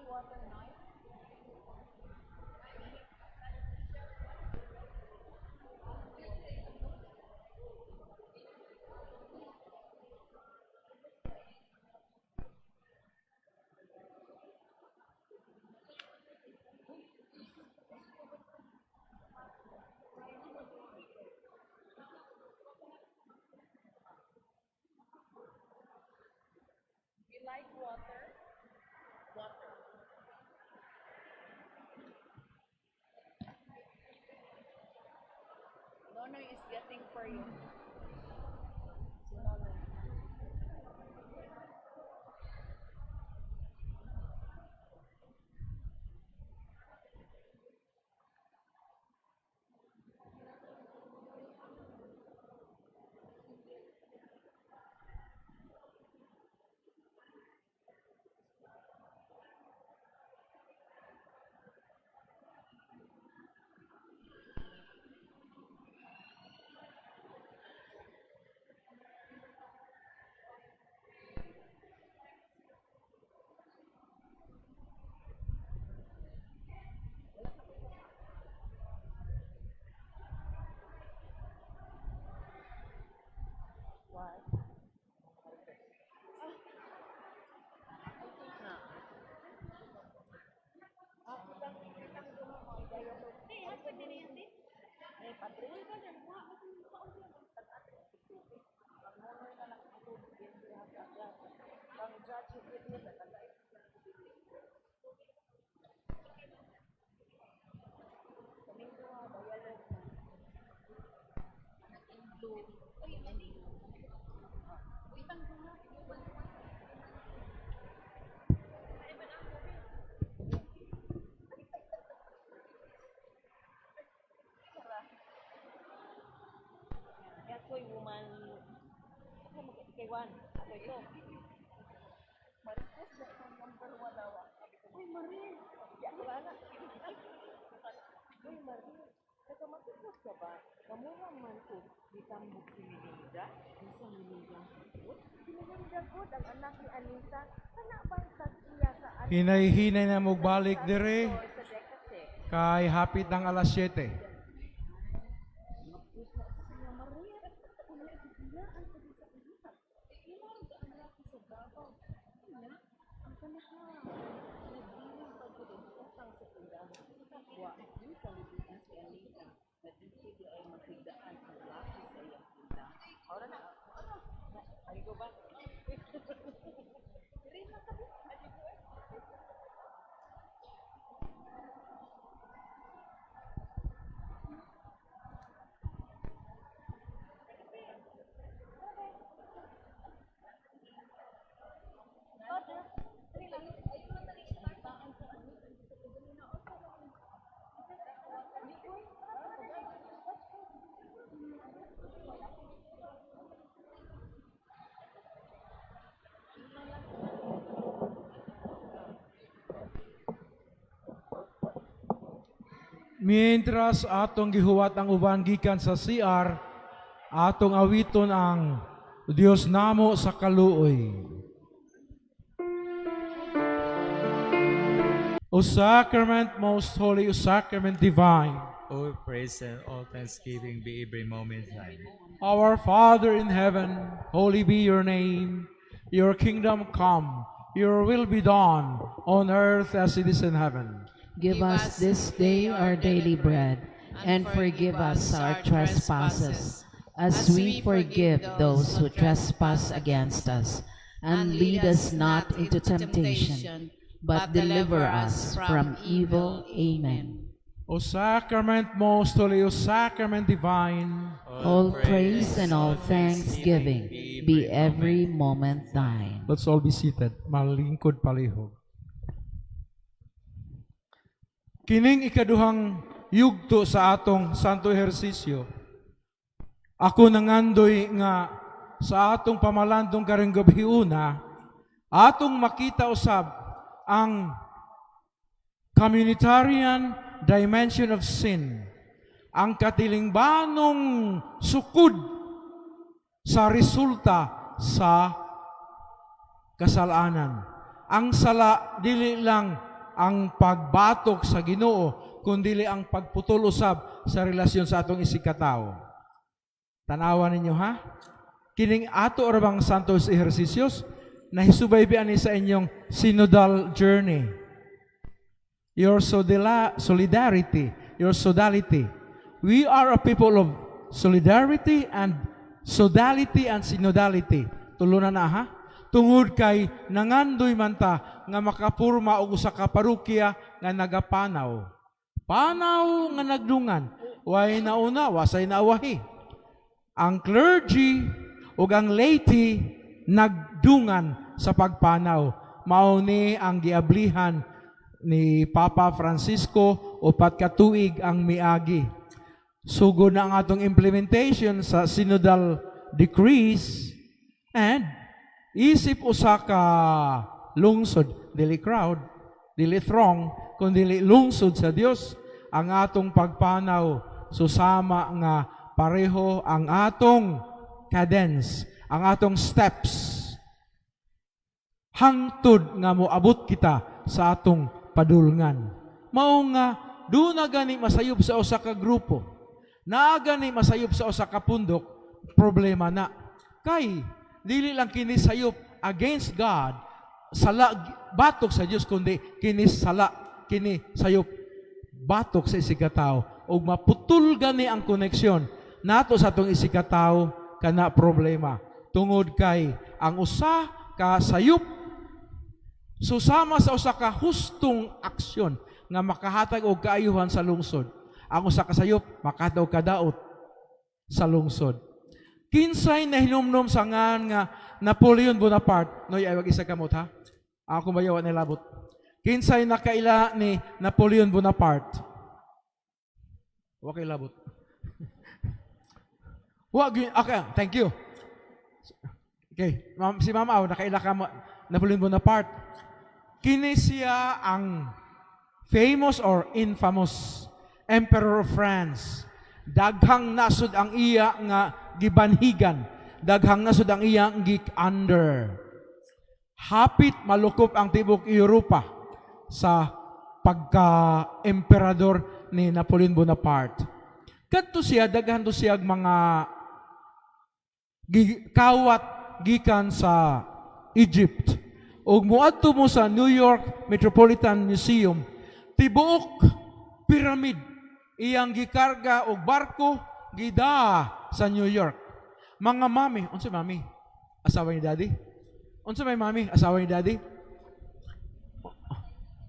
S2: Water, Noy? You like water? Water. Nonoy is getting for you. Si Nonoy. What? I think na. Ah, kitang kitang duha mo ay dayo ko. Eh, padre. Pag-atri, na lang ang tubig din diha sa agad. Pang judge yung video sa tagay. Kaming duha, dialogue na. In blue. In blue. Kaya ko'y woman, ako mag kay Juan, ako ito. Marites na itong number one daw. Sabi ko, "Uy, Marie, di ako wala." Uy, Marie, nagkamatikos ka ba? Kamura man ko, gitambok si Melinda. Unsa Melinda? Si Melinda god, ang anak ni Anita, kana bang tag-iya sa anak
S1: Hinay-hinay na mogbalik dire
S2: Sa Decasec.
S1: kay hapit ng alas 7.
S2: Mapus na siya, Maria. Unya, gigiyaan pa din sa iya. Imo ang laki sa Davao. Unya, ang kanaha. Nagbilang pa gud og utang sa tindahan.
S6: Wa di kalibutan si Anita na dito di ay matigdaan ang laki sa iyang tindahan.
S5: Ora na. Ora. Na, arigo ba? Diri na ka. Arigo eh.
S1: Mientras atong gihuwat ang uban gikan sa CR, atong awiton ang Dios namo sa kaluoy. O sacrament most holy, O sacrament divine,
S7: All praise and all thanksgiving be every moment thine.
S1: Our Father in heaven, holy be your name. Your kingdom come, your will be done on earth as it is in heaven.
S3: Give us this day our daily bread, and forgive us our trespasses, as we forgive those who trespass against us. And lead us not into temptation, but deliver us from evil. Amen.
S1: O sacrament most holy, O sacrament divine,
S3: All praise and all thanksgiving be every moment thine.
S1: Let's all be seated. Malingkod palihog. Kining ikaduhang yugto sa atong Santo Ehersisyo. Ako nangandoy nga sa atong pamalandong karong gabiuna, atong makita usab ang communitarian dimension of sin, ang katilingbanong sukod sa resulta sa kasalanan. Ang sala dili lang ang pagbatok sa Ginoo, kundili ang pagputol usab sa relasyon sa atong isigkatawo. Tanawa ninyo, ha? Kining ato ra bang Santos Ehersisios nahisubay bi ani sa inyong synodal journey? Your solidarity, your sodality. We are a people of solidarity and sodality and synodality. Tulo na na, ha? Tungod kay nangandoy man ta nga makapurma og usa ka parokya nga nagapanaw. Panaw nga nagdungan. Way nauna, wasay naawahi. Ang clergy ug ang laity nagdungan sa pagpanaw. Mao ni ang giablihan ni Papa Francisco 4 ka tuig ang miagi. Sugod na ang atong implementation sa synodal decrees and isip usa ka lungsod, dili crowd, dili throng, kundi lungsod sa Dios ang atong pagpanaw, susama nga pareho ang atong cadence, ang atong steps hangtod nga moabot kita sa atong padulngan. Mao nga duna gani masayop sa usa ka grupo, naa gani masayop sa usa ka pundok, problema na. Kay dili lang kini sayop against God, sala batok sa Dios, kundi kini sala, kini sayop batok sa isigkatawo ug maputol gani ang koneksyon nato sa atong isigkatawo, kana problema. Tungod kay ang usa ka sayop susama sa usa ka hustong aksyon nga makahatag og kaayuhan sa lungsod. Ang usa ka sayop makahatag og kadaot sa lungsod. Kinsay nahinumdom sa ngan nga Napoleon Bonaparte? Noy, ay wag isa kamot, ha. Ako bayaw nilabot. Kinsay nakaila ni Napoleon Bonaparte? Wa kay labot. Wa gyud. Okay, thank you. Okay, ma'am, si Ma'am Aw, nakaila ka mo Napoleon Bonaparte. Kini siya ang famous or infamous Emperor of France. Daghang nasod ang iya nga gibanhigan. Daghang nasod ang iya gi-under. Hapit malukop ang tibok Europa sa pagka-emperador ni Napoleon Bonaparte. Kadto siya, daghan to siya mga kawat gikan sa Egypt. Ug muadto mo sa New York Metropolitan Museum, tibuok pyramid iyang gikarga og barko gida sa New York. Mga mami, unsa mami? Asawa ni Daddy? Unsa may mami? Asawa ni Daddy?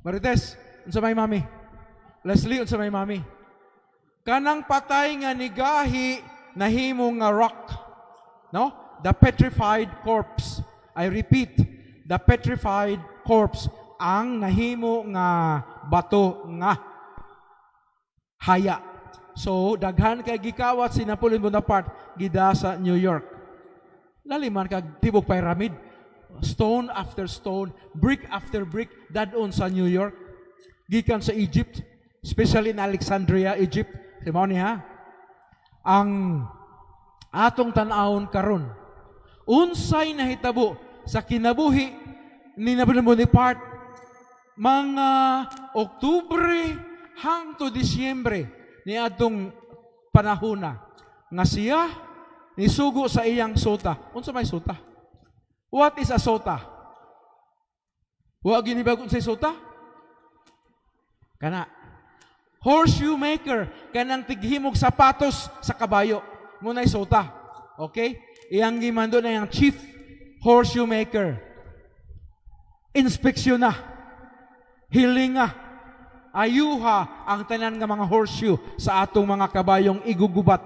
S1: Marites, unsa may mami? Leslie, unsa may mami? Kanang patay nga nigahi nahimo nga rock. No? The petrified corpse. I repeat, the petrified corpse, ang nahimo nga bato nga haya. So, daghan kay gikawat si Napoleon Bonaparte gida sa New York. Laliman kag tibok pyramid, stone after stone, brick after brick, dadon sa New York. Gikan sa Egypt, especially in Alexandria, Egypt. Si mao ni ha. Ang atong tan-awon karon, unsay nahitabo sa kinabuhi ni Napoleon Bonaparte mga Oktubre hangtod Disyembre ni atong panahona nga siya nisugo sa iyang sota? Unsa may sota? What is a sota? Wa gini ba sa sota? Kana horseshoe maker, kanang tighimog sapatos sa kabayo mo na sota. Okay? Iyang gimando na yung chief horseshoe maker. Inspeksyon na. Hilinga. Ayuha ang tanan nga mga horseshoe sa atong mga kabayong igugubat.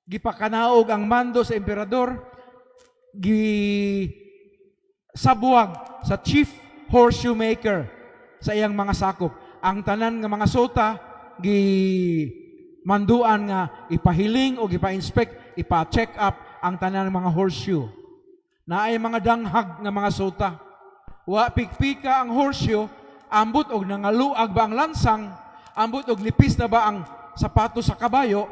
S1: Gipakanaog ang mando sa emperador, gi sabuag sa chief horseshoe maker sa iyang mga sakop. Ang tanan nga mga sota gi manduan nga ipahiling o ipa-inspect, ipa-check up ang tanan mga horseshoe. Naay mga danghag nga mga sota. Wa pikpika ang horseshoe, ambot og nangaluag ba ang lansang, ambot og nipis na ba ang sapatos sa kabayo.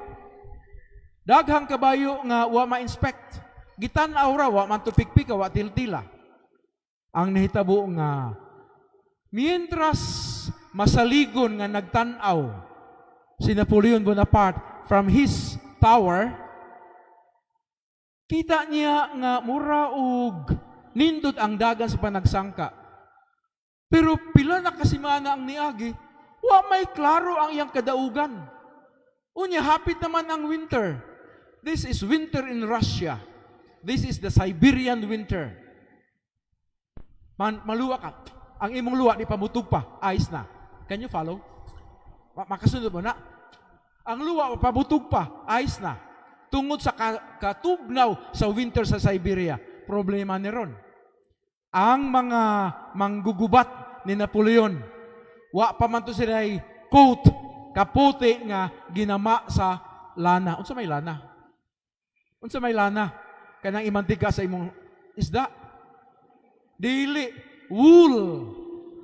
S1: Daghang kabayo nga wa ma-inspect. Gitan-aw ra, wa man to pikpika, wa tiltila. Ang nahitabo nga Mientras masaligon nga nagtan-aw si Napoleon Bonaparte from his tower, kita niya nga mura og nindot ang dagan sa panagsangka. Pero pila na kasimana ang niagi, wa may klaro ang iyang kadaugan. Unya, hapit naman ang winter. This is winter in Russia. This is the Siberian winter. Man, maluwa ka. Ang imong luwa di pa mutug pa, ice na. Can you follow? Makasunod mo na. Ang luwa pabutog pa, ice na. Tungod sa katugnaw sa winter sa Siberia, problema ni ron. Ang mga manggugubat ni Napoleon, wa pa man to sila coat, kapote nga ginama sa lana. Unsa may lana? Unsa may lana? Kanang imantika sa imong isda. Dili, wool.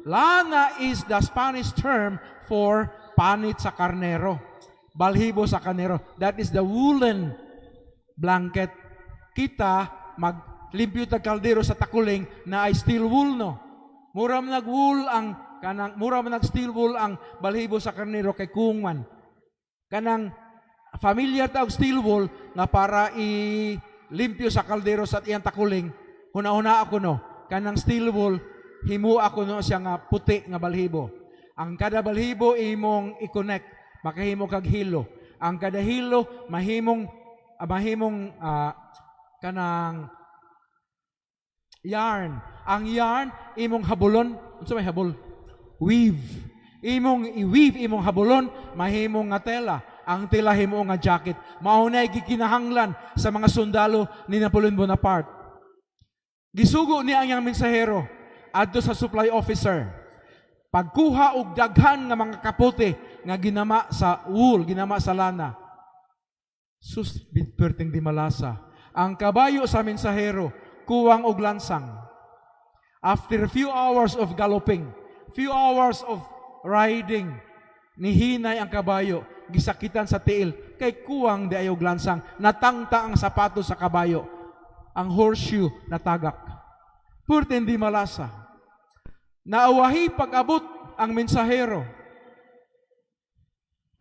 S1: Lana is the Spanish term for panit sa karnero. Balhibo sa karnero. That is the woolen blanket. Kita maglimpyo tag kaldero sa takuling na ay steel wool, no. Mura man nag wool ang kanang, mura man nag steel wool ang balhibo sa karnero kay kuwang man. Kanang familiar ta og steel wool nga para i limpyo sa kaldero sa iyang takuling. Huna-huna ako, no. Kanang steel wool, himo ako no siya nga puti nga balhibo. Ang kada balhibo imong i-connect, makahimo kag hilo. Ang kada hilo mahimong kanang yarn. Ang yarn imong habulon, unsa may habol? Weave. Imong i-weave, imong habulon, mahimong nga tela. Ang tela himo nga jacket. Mao na gikinahanglan sa mga sundalo ni Napoleon Bonaparte. Gisugo niya ang iyang mensahero adto sa supply officer. Pagkuha og daghan nga mga kapote nga ginama sa wool, ginama sa lana. Sus, perting di malasa. Ang kabayo sa mensahero, kuwang og lansang. After a few hours of galloping, few hours of riding, nihinay ang kabayo, gisakitan sa tiil, kay kuwang di og lansang, natangta ang sapato sa kabayo, ang horseshoe natagak. Purte di malasa. Naawahi pag-abot ang mensahero.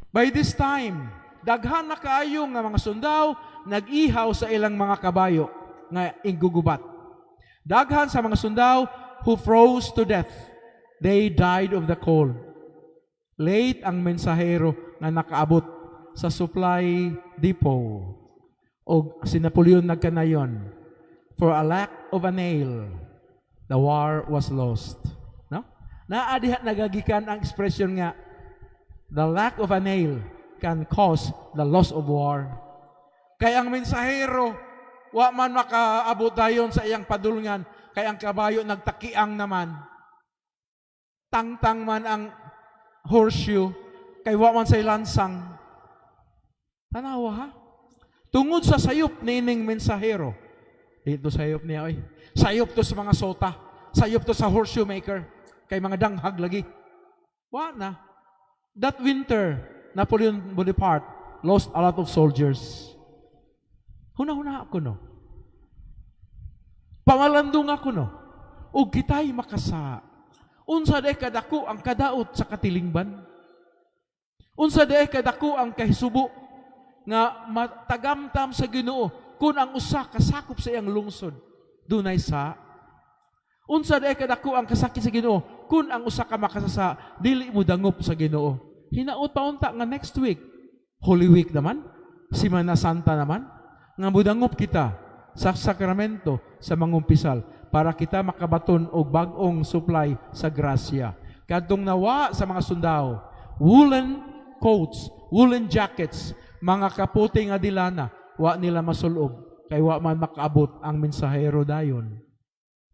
S1: By this time, daghan na kaayo nga mga sundao nag-ihaw sa ilang mga kabayo nga inggugubat. Daghan sa mga sundao who froze to death. They died of the cold. Late ang mensahero nga nakaabot sa supply depot. O si Napoleon nagkanayon, "For a lack of a nail, the war was lost." No? Naa diha nagagikan ang expression nga, "The lack of a nail can cause the loss of war." Kay ang mensahero, wa man makaabot dayon sa iyang padulngan, kay ang kabayo nagtakiang naman. Tangtang man ang horseshoe, kay wa man say lansang. Tanawa ha? Tungod sa sayop niining mensahero, dito sayop niya, oy. Sayop to sa mga sota. Sayop to sa horseshoe maker. Kay mga danghag lagi. Wa na. That winter, Napoleon Bonaparte lost a lot of soldiers. Huna-huna ako, no. Pamalandong ako, no. Og kita'y makasa. Unsa day kadako ang kadaot sa katilingban? Unsa day kadako ang kahisubo nga matagamtam sa Ginoo kung ang usa kasakop sa iyang lungsod dunay sa? Unsa day kadako ang kasakit sa Ginoo kung ang usa ka makasasa dili mo dangop sa Ginoo? Hinaot pa unta nga next week, Holy Week naman, Semana Santa naman, nga mudangop kita sa sakramento sa mangumpisal para kita makabaton og bag-ong supply sa grasya. Kadtong nawa sa mga sundao, woolen coats, woolen jackets, mga kapote nga de lana, wa nila masulob kay wa man makaabot ang mensahero dayon.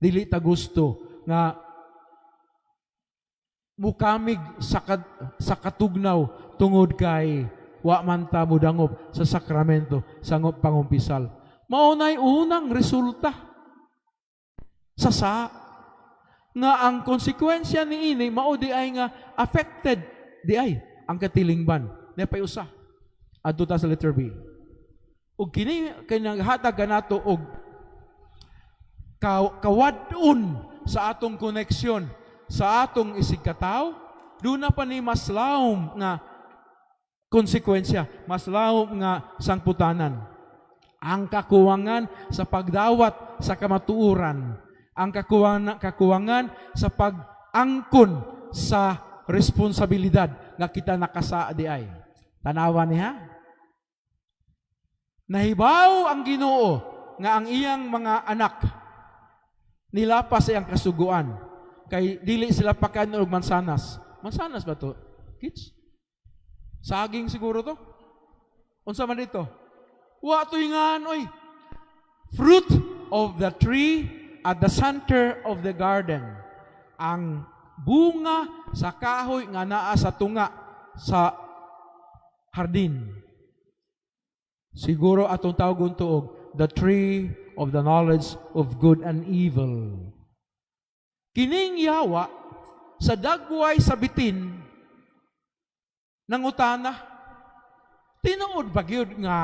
S1: Dili ta gusto nga mukamig sa katugnaw tungod kay wa man ta mudangop sa sakramento sa pangumpisal. Mao nay unang resulta sa nga ang konsekwensya niini mao di ay nga affected di ay ang katilingban. Napay usa. Adto ta sa letter B. Ug kini kay naghatag kanato og kawad-on sa atong koneksyon Sa atong isigkatawo, duna pa ni mas lawom nga konsekwensya, mas lawom nga sangputanan. Ang kakuwangan sa pagdawat sa kamatuoran, ang kakuwangan sa pag-angkon sa responsibilidad nga kita nakasaa diay. Tanawa niya. Nahibaw ang Ginoo nga ang iyang mga anak nilapas sa iyang kasuguan kay dili sila pakaon og mansanas. Mansanas ba to? Kids? Saging siguro to? Unsa man dito? Wa to ngan oy. Fruit of the tree at the center of the garden. Ang bunga sa kahoy nga naa sa tunga sa hardin. Siguro atong tawgon to og the tree of the knowledge of good and evil. Kining yawa sa dagway sa bitin nangutana, "Tinuod ba gyud nga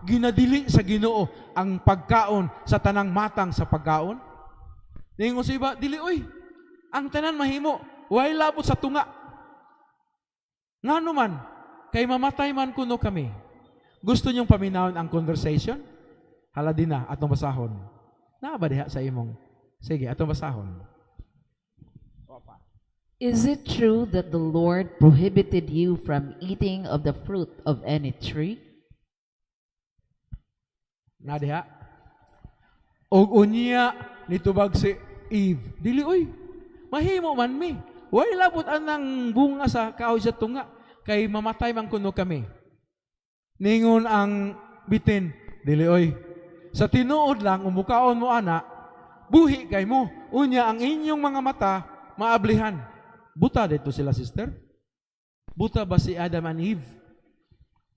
S1: ginadili sa Ginoo ang pagkaon sa tanang matang sa pagkaon?" Ningon sa iba, "Dili oy. Ang tanan mahimo, way labot sa tunga. Ngano man, kay mamatay man kuno kami." Gusto niyong paminawon ang conversation? Hala din na, atong basahon. Naa ba diha sa imong? Sige, atong basahon.
S3: Is it true that the Lord prohibited you from eating of the fruit of any tree?
S1: Na diha. Og unya nitubag si Eve, "Dili oy. Mahimo man mi. Way labot anang bunga sa kahoy sa tunga kay mamatay man kuno kami." Ningon ang bitin, "Dili oy. Sa tinuod lang, umukaon mo ana, buhi kay mo. Unya ang inyong mga mata maablihan." Buta dito sila, sister? Buta ba si Adam and Eve?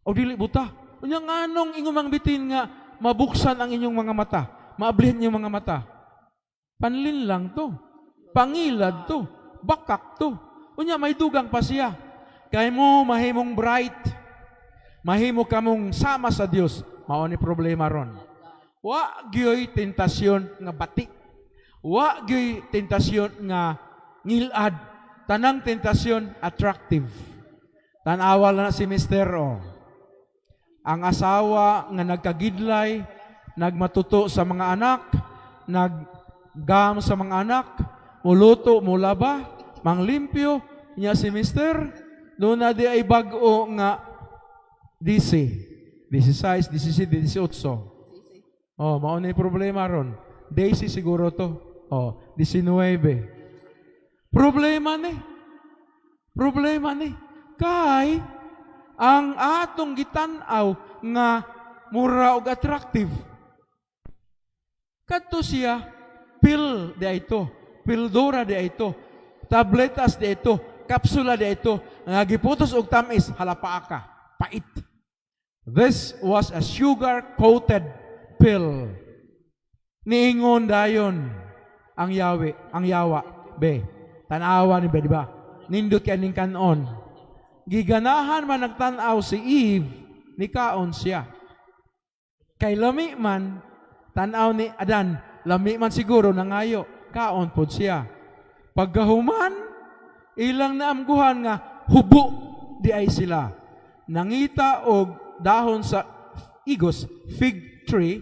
S1: O dili buta? Unya nganong ingon mang bitin nga mabuksan ang inyong mga mata, maablihan inyong mga mata? Panlin lang to. Pangilad to. Bakak to. Unya may dugang pa siya. Kay mo mahimong bright. Mahimo kamong sama sa Dios. Mao ni problema ron. Wa gyoy tentasyon nga bati. Wa gyoy tentasyon nga ngilad. Tanang tentasyon attractive. Tanawa na si Mr. O. Ang asawa nga nagkagidlay, nagmatuto sa mga anak, naggam sa mga anak, muluto, mulaba, manglimpyo, niya si Mr. Duna diay bag-o nga DC. 16, 17, 18. Oh, mao na yung problema ron. Daisy siguro to. Oh, 19. Problema ni. Problema ni. Kay ang atong gitan-aw nga mura og attractive. Kadto siya, pill diay ito, pildora diay ito, tabletas diay ito, kapsula diay ito, nga giputos og tamis, halapaa ka, pait. This was a sugar-coated pill. Niingon dayon ang yawi, ang yawa, be. Tanawa ni be, di ba? Nindot kay ning kanon. Giganahan man nagtan-aw si Eve, nikaon siya. Kay lami man, tan-aw ni Adan, lami man siguro nangayo, kaon pod siya. Pagkahuman, ilang naamguhan nga hubo diay sila. Nangita og dahon sa igos, fig tree,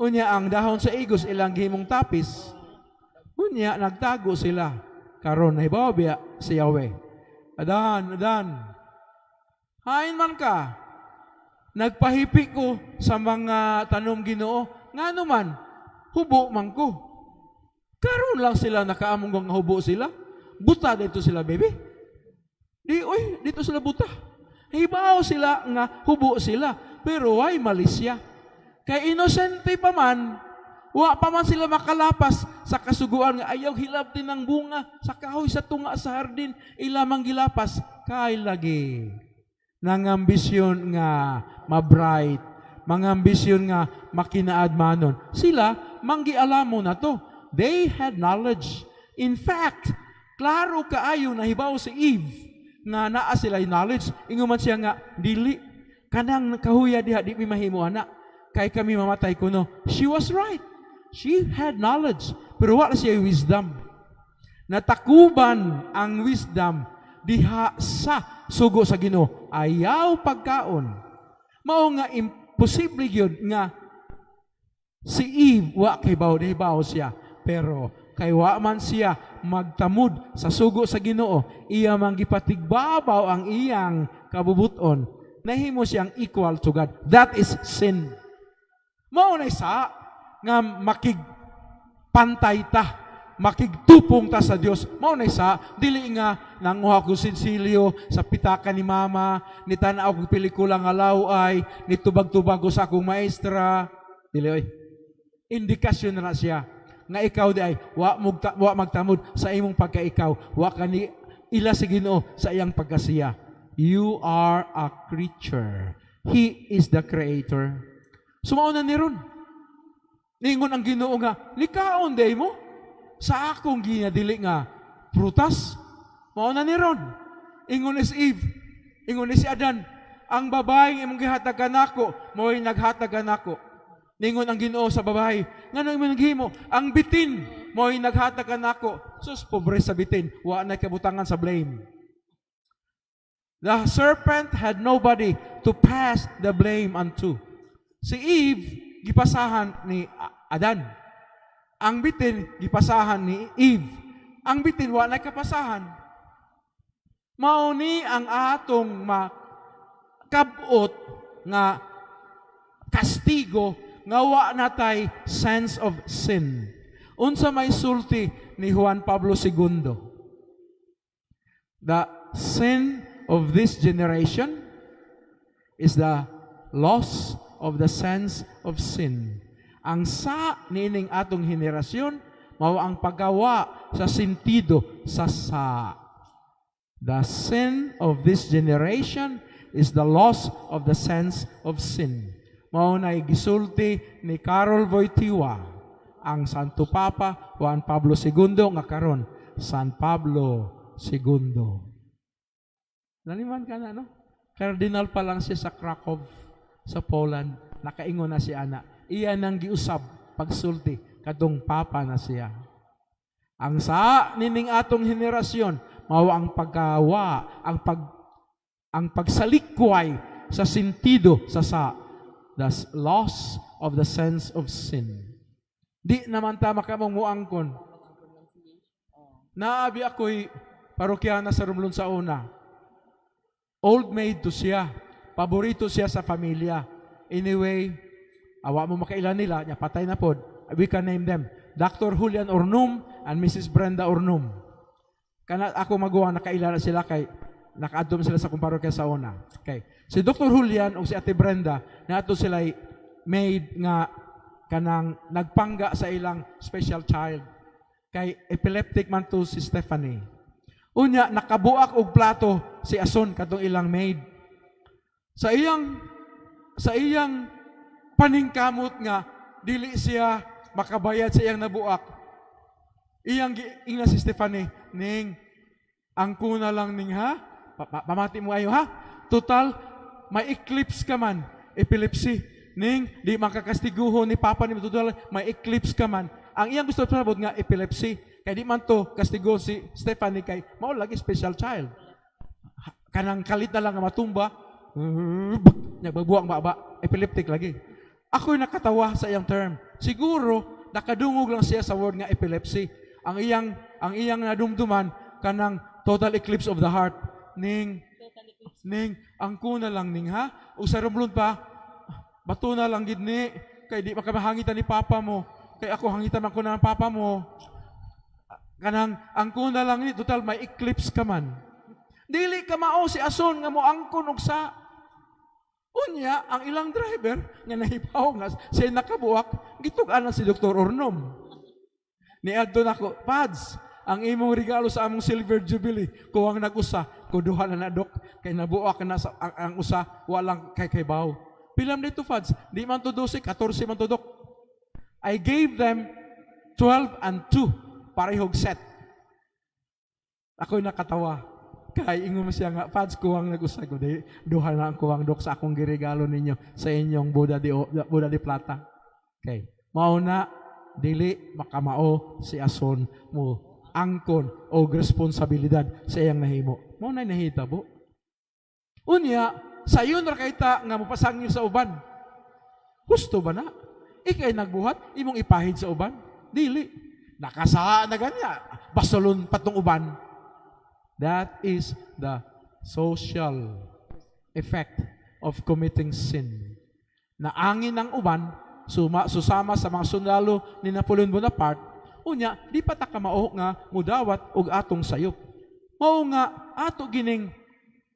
S1: unya ang dahon sa igos ilang gihimong tapis. Unya nagtago sila. Karon nahibaw biya si Yahweh. "Adan, Adan. Hain man ka. Nagpahipi ko sa mga tanom Ginoo. Ngano man, hubo man ko." Karon lang sila nakaamong nga hubo sila. Buta dito sila, baby. Di, oy, dito sila buta. Hibaw sila nga hubo sila. Pero way malisya. Kay inosente pa man, wa pa man sila makalapas sa kasuguan nga ayaw hilabti ng bunga sa kahoy sa tunga sa hardin, ilamang gilapas kay lagi nangambisyon nga ma-bright, mangambisyon nga makinaadmanon. Sila, manggialamo na to. They had knowledge. In fact, klaro kaayo nahibaw si Eve nga naa sila knowledge. Ingon man siya nga, "Dili, kanang kahuya diha, di mi mahimo ana. Kay kami mamatay kuno." She was right. She had knowledge, pero wala siya wisdom. Natakuban ang wisdom diha sa sugo sa Ginoo. Ayaw pagkaon. Mao nga imposible gyud nga si Eve wa kibaw, nahibaw siya. Pero kay wa man siya magtamud sa sugo sa Ginoo, iya man gipatigbabaw ang iyang kabubuton, nahimo siyang equal to God. That is sin. Mao na isa nga makigpantay ta, makigtupong ta sa Dios. Mao na isa, dili nga nanguha ko sinsilyo sa pitaka ni mama, ni tan-aw ko pelikula nga laway, ni tubag-tubag ko sa akong maestra. Dili oy. Indikasyon na siya nga ikaw di ay wa magtamod sa imong pagkaikaw, wa ka ni ila sa Ginoo sa iyang pagkasiya. You are a creature. He is the creator. So mao na ni ron. Ningon ang Ginoo nga, "Nikaon day mo sa akong ginadili nga prutas." Mao na ni ron. Ingon ni si Eve, ingon ni si Adan, "Ang babaeng imong gihatag kanako, mo'y naghatag kanako." Ningon ang Ginoo sa babae, "Ngano imong naghimo?" "Ang bitin mo'y naghatag kanako." Sus, pobre sa bitin, wa na kabutangan sa blame. The serpent had nobody to pass the blame unto. Si Eve, gipasahan ni Adan. Ang bitin, gipasahan ni Eve. Ang bitin, wa na kapasahan. Mao ni ang atong makabot nga kastigo nga wa natay sense of sin. Unsa may sulti ni Juan Pablo II? "The sin of this generation is the loss of the sense of sin." Ang sa niining atong henerasyon mao ang paggawa sa sentido sa sa. The sin of this generation is the loss of the sense of sin. Mao na gisulti ni Karol Wojtyła, ang Santo Papa Juan Pablo II nga karon San Pablo II. Naliman ka na, no? Cardinal pa lang siya sa Krakow, sa Poland. Nakaingon na si ana. Iya nang giusab pagsulti kadtong papa na siya. Ang sa nining atong henerasyon mao ang paggawa, ang pagsalikway sa sentido sa, the loss of the sense of sin. Di naman ta makamong muangkon. Naabi ako'y parokyana sa Romblon sa una. Old maid to siya. Paborito siya sa pamilya. Anyway, awa mo makailan nila, nya patay na pod. We can name them. Dr. Julian Ornum and Mrs. Brenda Ornum. Kana ako maguwa nakaila na sila kay nakaadtom sila sa akong parokya sa una. Okay. Si Dr. Julian o si Ate Brenda, naadto sila maid nga kanang nagpangga sa ilang special child. Kay epileptic man to si Stephanie. Unya nakabuak og plato si Ason, katong ilang maid. Sa iyang paningkamot nga dili siya makabayad sa iyang nabuak. Iyang ingna si Stephanie, "Ning, angkona na lang ning ha. Pamati mo ayo ha. Total, may eclipse ka man, epilepsy. Ning, di makakastiguho ni papa ni, total, may eclipse ka man." Ang iyang gusto pasabot nga epilepsy. Kay di man to kastigo si Stephanie kay mao lagi special child. Kanang kalit na lang nga matumba, nagbabuang baba, epileptic lagi. Ako'y nakatawa sa iyang term. Siguro, nakadungog lang siya sa word nga epilepsy. Ang iyang nadumduman kanang total eclipse of the heart. "Ning, ning, angkona lang ning ha. O sa Romblon pa, bato na lang gid ni kay di makamahangitan ni papa mo. Kay ako hangitan man ko na ng papa mo. Kanang angkona lang ni, total may eclipse ka man." Dili ka mao si Ason nga mo angkon og sa. Unya, ang ilang driver nga nahibaw nga siya nakabuak, gitug-an na si Dr. Ornom. Niadto nako, "Pads, ang imong regalo sa among Silver Jubilee, kuwang nag-usa, kuduha na na dok, kay nabuak na sa, ang usa, walang kay baw." Pilam dito, Fads, di man to 12, 14 man to, dok. I gave them 12 and 2, parehog set. Ako'y nakatawa. Kay ingon mo siya nga, "Fads, kuwang nag-usa ko. Di, duha na ang kuwang, dok, sa akong giregalo ninyo sa inyong boda di plata." Okay. Mao na, dili makamao si Ason mo. angkon og responsibilidad sa iyang nahimo. Mao na nahitabo. Unya, sayon ra kay ta nga mopasangil sa uban. Husto ba na? Ikay nagbuhat, imong ipahid sa uban? Dili. Nakasala na ganya. Basolon patong uban. That is the social effect of committing sin. Naangin ang uban, susama sa mga sundalo ni Napoleon Bonaparte, unya, di pa ta kamao nga mudawat og atong sayop. Mao nga ato gining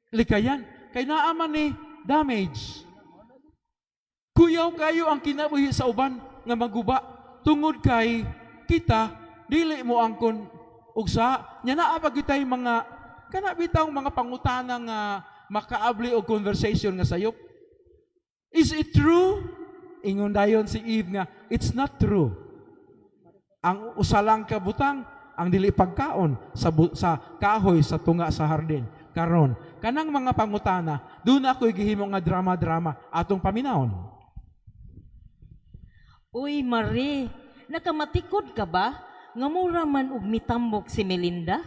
S1: likayan kay naa man ni damage. Kuyaw kayo ang kinabuhi sa uban nga maguba tungod kay kita dili mo angkon og sa nya naa pa gyud tay mga kana bitaw mga pangutana nga makaabli og conversation nga sayop. Is it true? Ingon dayon si Eve nga it's not true. Ang usa lang ka butang ang dili pagkaon sa kahoy sa tunga sa hardin. Karon, kanang mga pangutana, duna ko'y gihimo nga drama-drama atong paminawon.
S2: Uy, Marie, nakamatikod ka ba? Nga mura man og mitambok si Melinda?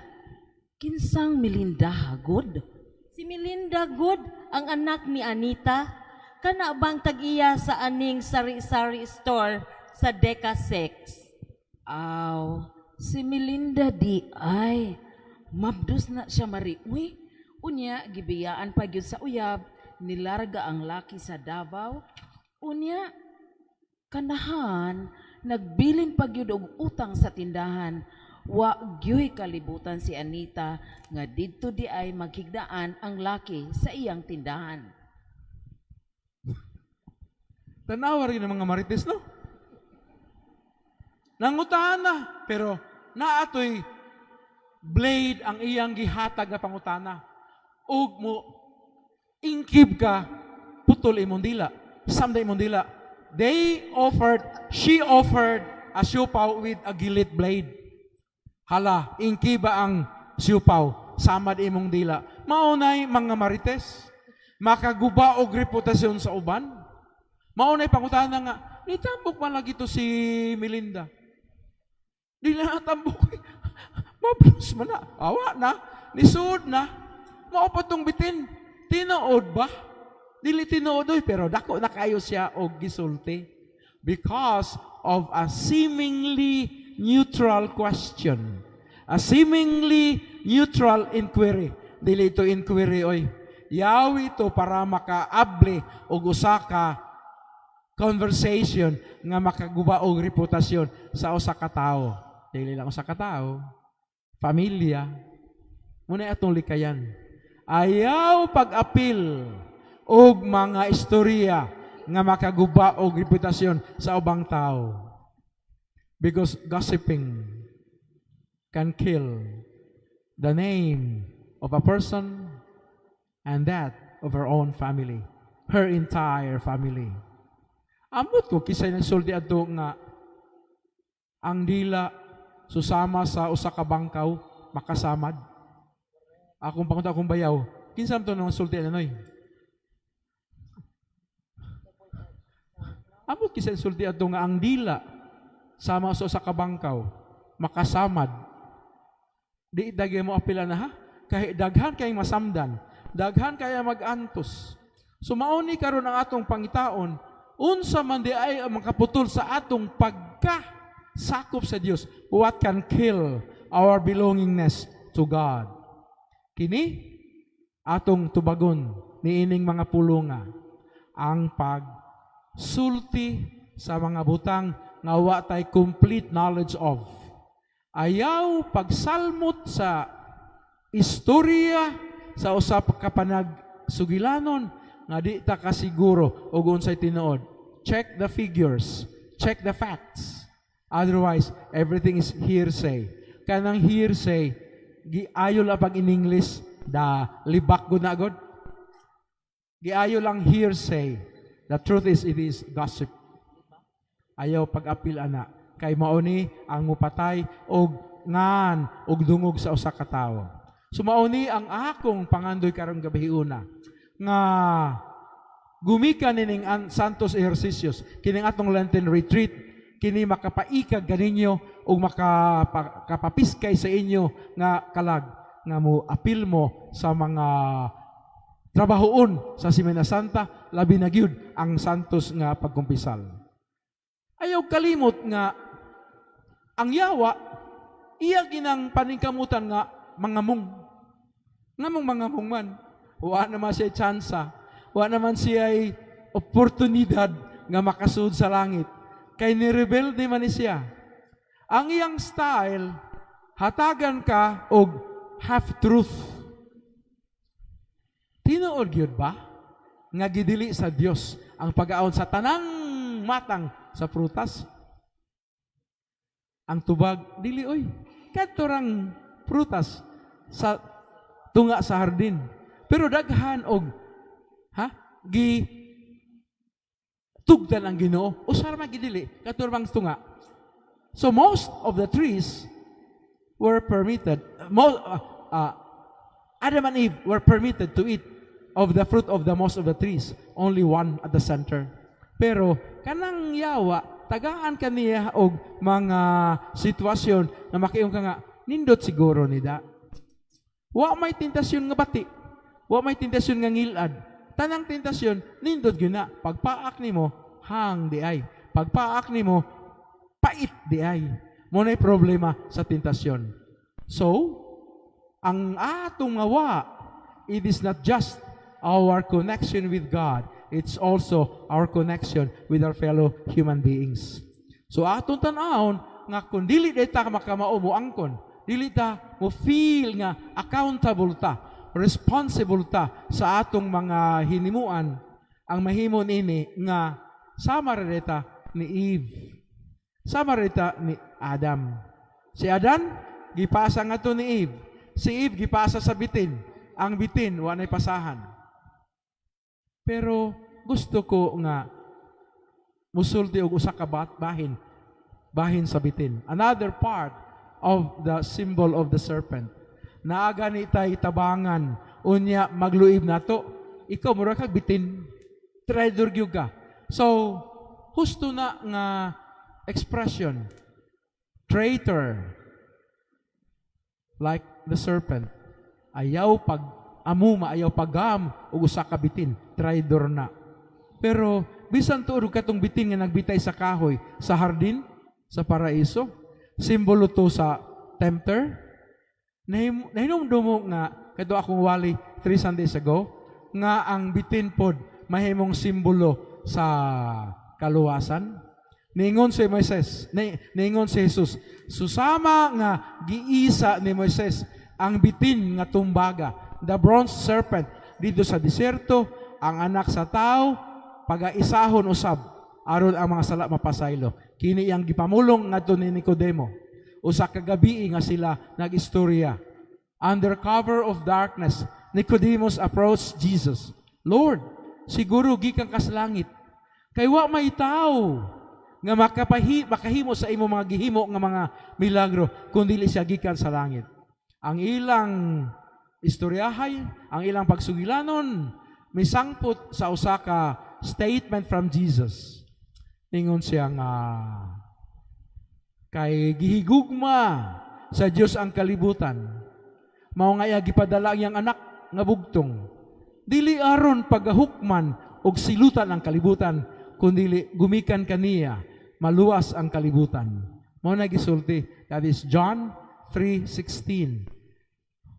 S3: Kinsang Melinda hagod?
S2: Si Melinda good, ang anak ni Anita. Kana bang tag-iya sa aning sari-sari store sa Deca 6?
S3: Aw, si Melinda diay. Mabdos na siya, Mari. Uy, unya, gibiyaan pa gyud sa uyab, nilarga ang laki sa Davao. Unya, kanahan, nagbilin pa gyud og utang sa tindahan. Wa gyuy kalibutan si Anita nga didto diay maghigdaan ang laki sa iyang tindahan.
S1: Tanawa rin ang mga marites, no? Nangutana, pero naatoy blade ang iyang gihatag nga pangutana. Ug mo ingkib ka, putol imong dila. Samda imong dila. They offered, she offered a siopao with a gilit blade. Hala, ingkiba ang siopao, samad imong dila. Maunay mga marites, makaguba og reputasyon sa uban. Maunay pangutana nga, nitambok man lagi to si Melinda. Di na natambok. Mablos man na. Awa na. Nisud na. Mao pa tong bitin. Tinuod ba? Dili tinuod oy, pero dako na kayo siya og gisulti. Because of a seemingly neutral question. A seemingly neutral inquiry. Dili ito inquiry oy. Yawi ito para makaabli og usa ka conversation nga makaguba og reputasyon sa usa ka tawo. Dili lang usa ka tawo, pamilya. Muna atong likayan. Ayaw pag-apil og mga istorya nga makaguba og reputasyon sa ubang tao. Because gossiping can kill the name of a person and that of her own family, her entire family. Amot ko kisay nagsulti adto nga ang dila susama sa usa ka bangkaw makasamad. Akong pangunta akong bayaw, kinsa man to nang sulti anoy? Amot kisay sulti adto nga ang dila sama sa usa ka bangkaw makasamad. Di dagay mo apila na ha. Kahit daghan kay masamdan, daghan kaya magantos. So mao ni karon ang atong pangitaon, unsa man diay ang makaputol sa atong pagka sakop sa Dios? What can kill our belongingness to God? Kini atong tubagon niining mga pulunga, ang pagsulti sa mga butang nga wa tay complete knowledge of. Ayaw pagsalmot sa istorya sa usa ka panagsugilanon nga di ta kasiguro og unsay tinuod. Check the figures, check the facts. Otherwise, everything is hearsay. Kanang hearsay, giayo lang pag in English, da libak gud na gud. Giayo lang hearsay. The truth is, it is gossip. Ayaw pag-apil ana. Kay mao ni ang mupatay og ngan og dungog sa usa ka tawo. So mao ni ang akong pangandoy karong gabi una nga gumikan nining Santos Ehersisyo, kining atong Lenten retreat, kini makapaikag ganinyo ug makapapiskay sa inyo nga kalag nga mo apil mo sa mga trabahoon sa Semana Santa, labi na gyud ang Santos nga pagkumpisal. Ayaw kalimot nga ang yawa iya ginang paningkamutan nga mangamong. Ngamong mangamong man. Wa naman siya tsansa. Wa naman siya oportunidad nga makasud sa langit. Kay nirebelde man ni siya. Ang iyang style, hatagan ka og half-truth. Tinuod gyud ba nga gidili sa Dios ang pag-aon sa tanang matang sa prutas? Ang tubag, dili oy. Kadto rang prutas sa tunga sa hardin. Pero daghan og ha gi tugtan ang Ginoo. Usa ra man gidili kadto bang tunga. So most of the trees were permitted. Adam and Eve were permitted to eat of the fruit of the most of the trees. Only one at the center. Pero kanang yawa, tagaan kaniya og mga sitwasyon na makiung ka nga nindot siguro nida. Wa may tentasyon nga bati. Wa may tentasyon nga ngilad. Tanang tentasyon nindot gyud na. Pagpaak nimo hang di ay. Pagpaak nimo pait di ay. Mao na'y problema sa tentasyon. So, ang atong awa, it is not just our connection with God, it's also our connection with our fellow human beings. So atong tan-awon nga kung dili day ta makamao mo angkon, dili ta mo feel nga accountable ta, responsible ta sa atong mga hinimuan, ang mahimo nini nga sama ra ta ni Eve. Sama ra ta ni Adam. Si Adan gipasa nga to ni Eve. Si Eve gipasa sa bitin. Ang bitin wa nay pasahan. Pero gusto ko nga musulti og usa ka bahin sa bitin. Another part of the symbol of the serpent. Naa gani tay tabangan, unya magluib nato. Ikaw mura kag bitin. Traidor gyud ka. So, husto na nga expression. Traitor. Like the serpent. Ayaw pag amuma, ayaw pagam og usa ka bitin, traidor na. Pero bisan tuod og katong bitin nga nagbitay sa kahoy sa hardin, sa paraiso, simbolo to sa tempter. Nahinumdum mo nga kadto akong wali 3 Sundays ago nga ang bitin pod mahimong simbolo sa kaluwasan. Ningon si Moises, ningon si Jesus, susama nga giisa ni Moises ang bitin nga tumbaga, the bronze serpent dito sa diserto, ang Anak sa Tao pagaisahon usab aron ang mga sala mapasaylo. Kini ang gipamulong ngadto ni Nicodemo. Usa ka gabi nga sila nag-istorya. Under cover of darkness, Nicodemus approached Jesus. "Lord, siguro gikan ka sa langit. Kay wa may tao nga makahimo sa imo mga gihimo nga mga milagro kung dili siya gikan sa langit." Ang ilang istoryahay, ang ilang pagsugilanon, misangpot sa usa ka statement from Jesus. Ningon siya nga kay gihigugma sa Dios ang kalibutan. Mao nga iya gipadala ang iyang Anak nga bugtong. Dili aron pagahukman og silutan ang kalibutan, kundili gumikan kaniya maluwas ang kalibutan. Mao na gisulti. That is John 3:16.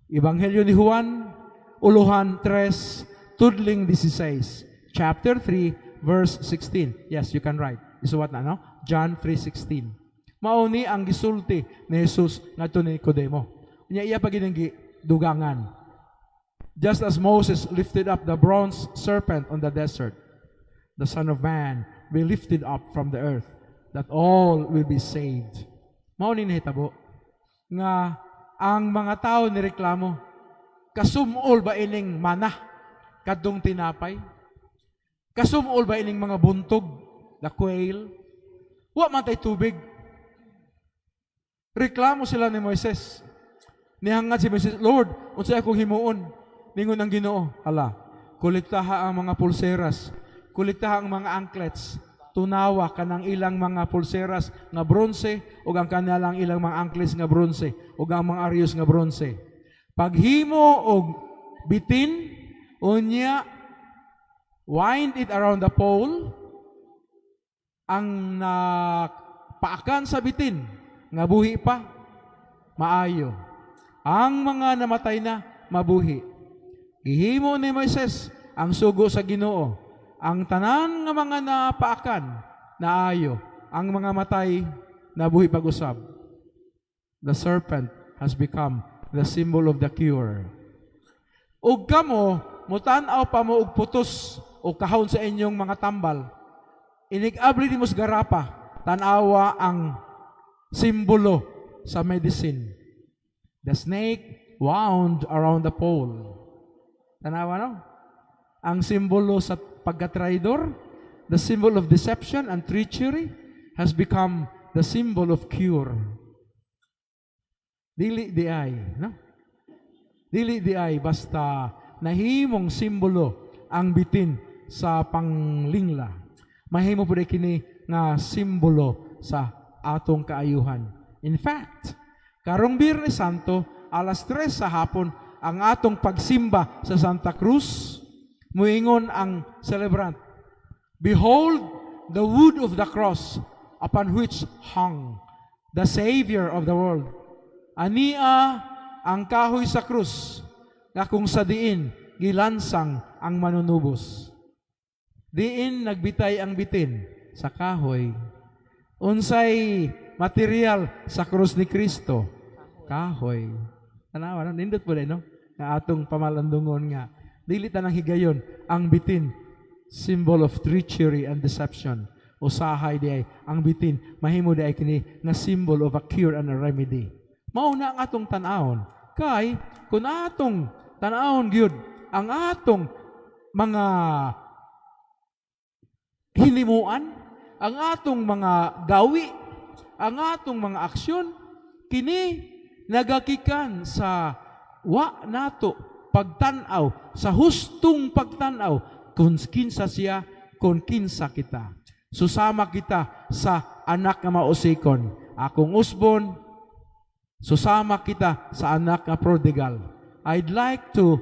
S1: Ebanghelyo ni Juan, uluhan 3, tudling 16. Chapter 3, verse 16. Yes, you can write. Isuwat na, no? John 3:16. Mao ni ang gisulti ni Jesus ngadto ni Nicodemo. Unya iya pa gining dugangan. "Just as Moses lifted up the bronze serpent on the desert, the Son of Man be lifted up from the earth, that all will be saved." Mao ni nahitabo nga ang mga tao nireklamo, "Kasumol ba ining mana kadtong tinapay? Kasumol ba ining mga buntog, the quail? Wa man tay tubig." Reklamo sila ni Moises. Nihangad si Moises, "Lord, unsay akong himuon?" Ningon ang Ginoo, "Hala, kolektaha ang mga pulseras, kolektaha ang mga anklets." Tunawa kanang ilang mga pulseras nga bronse ug ang kanilang ilang mga anklets nga bronse ug ang mga aryos nga bronse. Paghimo og bitin, unya wind it around the pole. Ang napaakan sa bitin nga buhi pa, maayo. Ang mga namatay na, mabuhi. Gihimo ni Moises ang sugo sa Ginoo. Ang tanan nga mga napaakan, naayo. Ang mga matay, nabuhi pag-usab. The serpent has become the symbol of the cure. Ug kamo, mutan-aw pa mo og putos o kahon sa inyong mga tambal. Inig-abli nimo sa garapa, tan-awa ang simbolo sa medicine. The snake wound around the pole. Tanawa, no? Ang simbolo sa pagka-traidor, the symbol of deception and treachery, has become the symbol of cure. Dili diay, no? Dili diay basta nahimong simbolo ang bitin sa panglingla. Mahimo pud kini nga simbolo sa atong kaayuhan. In fact, karong Biyernes Santo, alas 3 sa hapon, ang atong pagsimba sa Santa Cruz, muingon ang celebrant, "Behold the wood of the cross upon which hung the Savior of the world." Ania ang kahoy sa krus nga kung sa diin gilansang ang manunubos. Diin nagbitay ang bitin? Sa kahoy. Unsay material sa krus ni Kristo? Kahoy. Tanawa, no? Nindot po no? Nga atong pamalandungon nga dili tanang higayon ang bitin symbol of treachery and deception. Usahay diay ang bitin mahimo diay kini nga symbol of a cure and a remedy. Mao na ang atong tan-awon. Kay kung atong tan-awon gyud ang atong mga hinimuan, ang atong mga gawi, ang atong mga aksyon, kini nagakikan sa wa nato pagtan-aw, sa hustong pagtan-aw kung kinsa siya, kung kinsa kita. Susama kita sa anak nga mausikon. Akong usbon, susama kita sa anak nga prodigal. I'd like to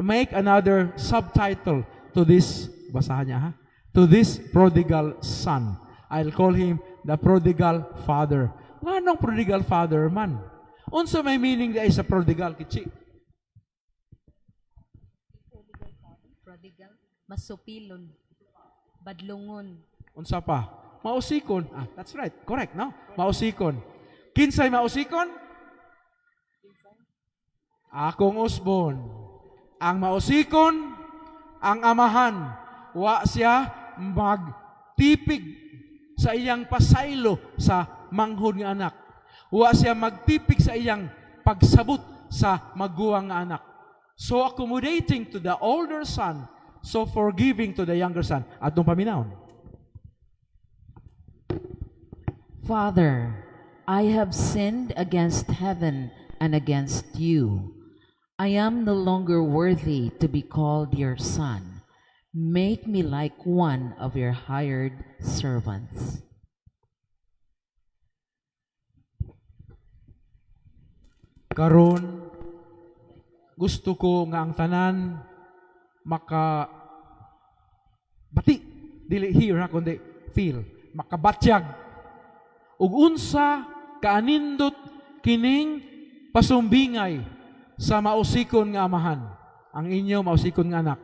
S1: make another subtitle to this, basahan niya ha, to this prodigal son. I'll call him the prodigal father. Nganong prodigal father man? Unsa may meaning diay sa prodigal, Kichi?
S8: Prodigal. Masupilon. Badlungon.
S1: Unsa pa? Mausikon. Ah, that's right. Correct, no? Mausikon. Kinsay mausikon? Akong usbon. Ang mausikon, ang amahan. Wa siya magtipig sa iyang pasaylo sa manghod nga anak. Wa siya magtipig sa iyang pagsabot sa maguwang nga anak. So accommodating to the older son, so forgiving to the younger son. Atong paminawon.
S3: "Father, I have sinned against heaven and against you. I am no longer worthy to be called your son. Make me like one of your hired servants."
S1: Karon, gusto ko nga ang tanan maka bati, dili hear ha, kundi feel, makabatyag ug unsa kaanindot kining pasumbingay sa mausikon nga amahan, ang inyo mausikon nga anak.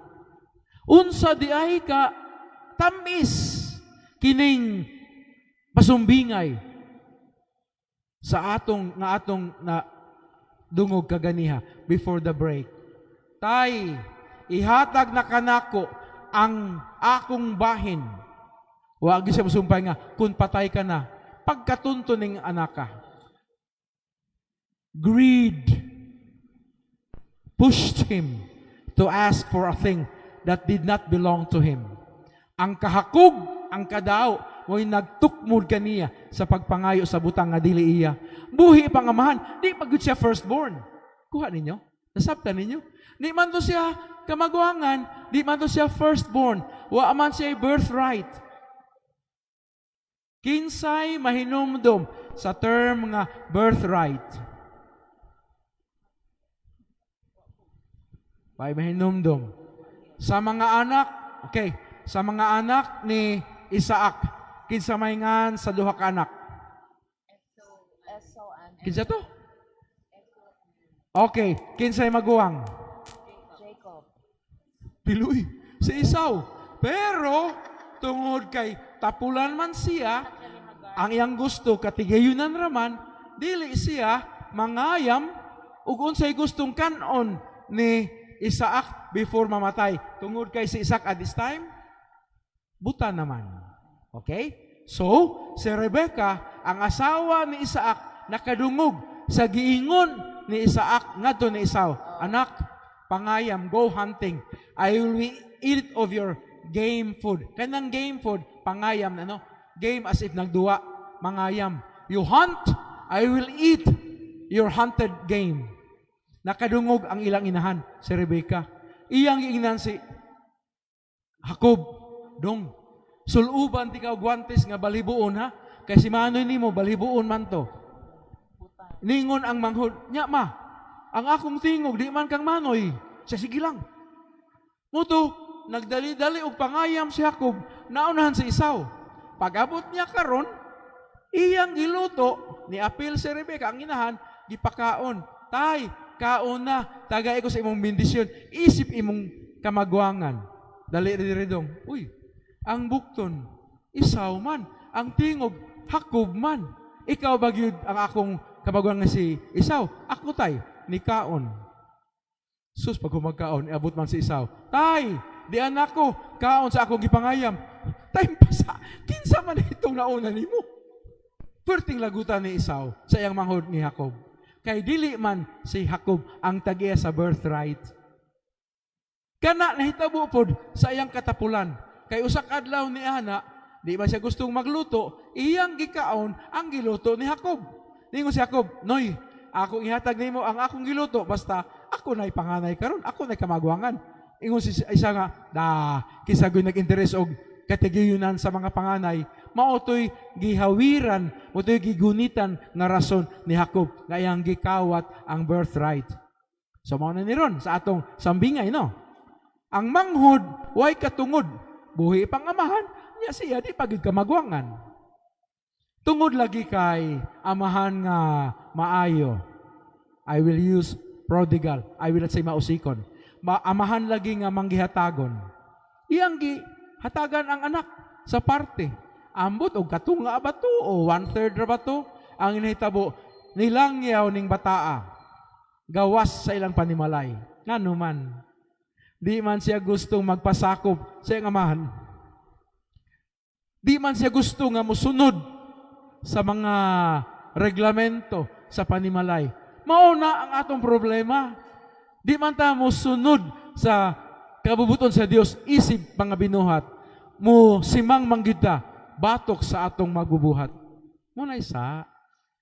S1: Unsa diay ka tamis kining pasumbingay sa atong nga atong na dungog kaganiha before the break. "Tay, ihatag na kanako ang akong bahin." Wa gyud siya musumpay nga kung patay ka na, pagkatunto ning anaka. Greed pushed him to ask for a thing that did not belong to him. Ang kahakog, ang kadao, mo'y nagtukmod kaniya sa pagpangayo sa butang nga dili iya. Buhi pa nga amahan, di pa gud siya firstborn. Kuha ninyo? Nasabtan ninyo? Di man to siya kamaguangan, di man to siya firstborn. Wa man siya birthright. Kinsay mahinumdom sa term nga birthright? Bay mahinumdom. Sa mga anak, okay, sa mga anak ni Isaac, kinsa may ngan sa duha ka anak? Kinsa to? Okay, kinsay maguwang?
S2: Jacob.
S1: Piluy, si Esau. Pero tungod kay tapulan man siya, ang iyang gusto katigayunan raman, dili siya mangayam ug unsay gustong kanon ni Isaac before mamatay. Tungod kay si Isaac at this time, buta naman. Okay? So, si Rebecca, ang asawa ni Isaac, nakadungog sa giingon ni Isaac ngadto ni Esau, "Anak, pangayam, go hunting. I will eat of your game food." Kanang game food, pangayam, ano? Game as if nagduwa, mangayam. "You hunt, I will eat your hunted game." Nakadungog ang ilang inahan, si Rebecca. Iyang giingnan si Jacob, "Dong, suluban ti ka og guantes nga balhiboon ha. Kay si manoy nimo balhiboon man to." Ningon ang manghod, "Nya ma, ang akong tingog di man kang manoy." Siya, "Sige lang." Muto, nagdali-dali og pangayam si Jacob, naunahan si Esau. Pag-abot niya karon, iyang giluto, ni apil si Rebecca, ang inahan, gipakaon. "Tay, kaon na, tagay ko sa imong bendisyon, isip imong kamagwangan." Dali diri, dong. Uy, ang bukton, Esau man. Ang tingog, Jacob man. Ikaw ba gyud ang akong kamagwangan si Esau? Ako tay, ni kaon. Sus, pag humagkaon, iabot man si Esau. "Tay, di anak ko, kaon sa akong gipangayam." Tay, pasa, kinsa man itong nauna nimo? Perting lagutan ni Esau sa iyang manghod ni Jacob. Kay dili man si Jacob ang tagiya sa birthright. Kana nahitabo pod sa iyang katapulan. Kay usa ka adlaw ni ana, di man siya gustong magluto, iyang gikaon ang giluto ni Jacob. Ningon si Jacob, "Noy, ako ihatag nimo ang akong giluto basta ako na'y panganay karon, ako na'y kamagwangan." Ingon si isa nga, da, kinsa gyud nag-interes og katigayunan sa mga panganay, mao to'y gihawiran, mao to'y gigunitan nga rason ni Jacob nga iyang gikawat ang birthright. So mao na ni ron sa atong sambingay, no? Ang manghod way katungod, buhi pang amahan, nya siya di pagid kamagwangan. Tungod lagi kay amahan nga maayo. I will use prodigal. I will not say mausikon. Amahan lagi nga manggihatagon. Iyang gihatagan ang anak sa parte. Ambot og katunga ba to o one-third ra ba to? Ang inahitabo, nilangyaw ning bataa. Gawas sa ilang panimalay. Ngano man? Di man siya gustong magpasakop sa iyang amahan. Di man siya gusto nga musunod sa mga reglamento sa panimalay. Mao na ang atong problema. Di man ta musunod sa kabubuton sa Dios isip mga binuhat. Mo simang manggita batok sa atong magbubuhat. Mo na isa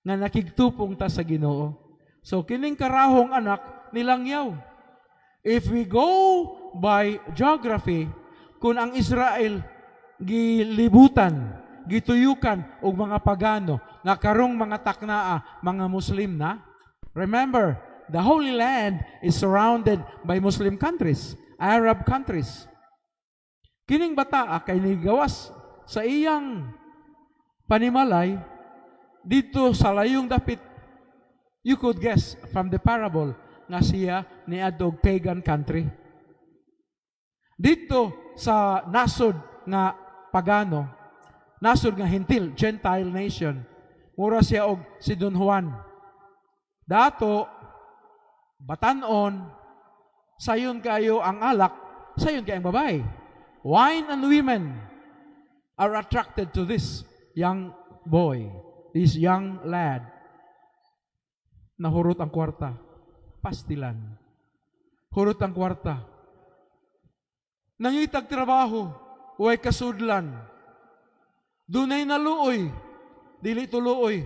S1: nga nakigtupong ta sa Ginoo. So kining karahong anak nilangyaw. If we go by geography, kung ang Israel gilibutan, gituyukan og mga pagano nga karong mga taknaa, mga Muslim na. Remember, the Holy Land is surrounded by Muslim countries, Arab countries. Kining bataa kay nigawas sa iyang panimalay dito sa layong dapit. You could guess from the parable nga siya niadto og pagan country. Dito sa nasod nga pagano, nasod nga Hentil, Gentile nation, mura siya og si Don Juan. Dato, batanon, sayon kayo ang alak, sayon kayo ang babae. Wine and women are attracted to this young boy, this young lad. Nahurot ang kwarta, pastilan. Hurot ang kwarta. Nangitag trabaho, way kasudlan. Dunay naluoy, dili tuluoy.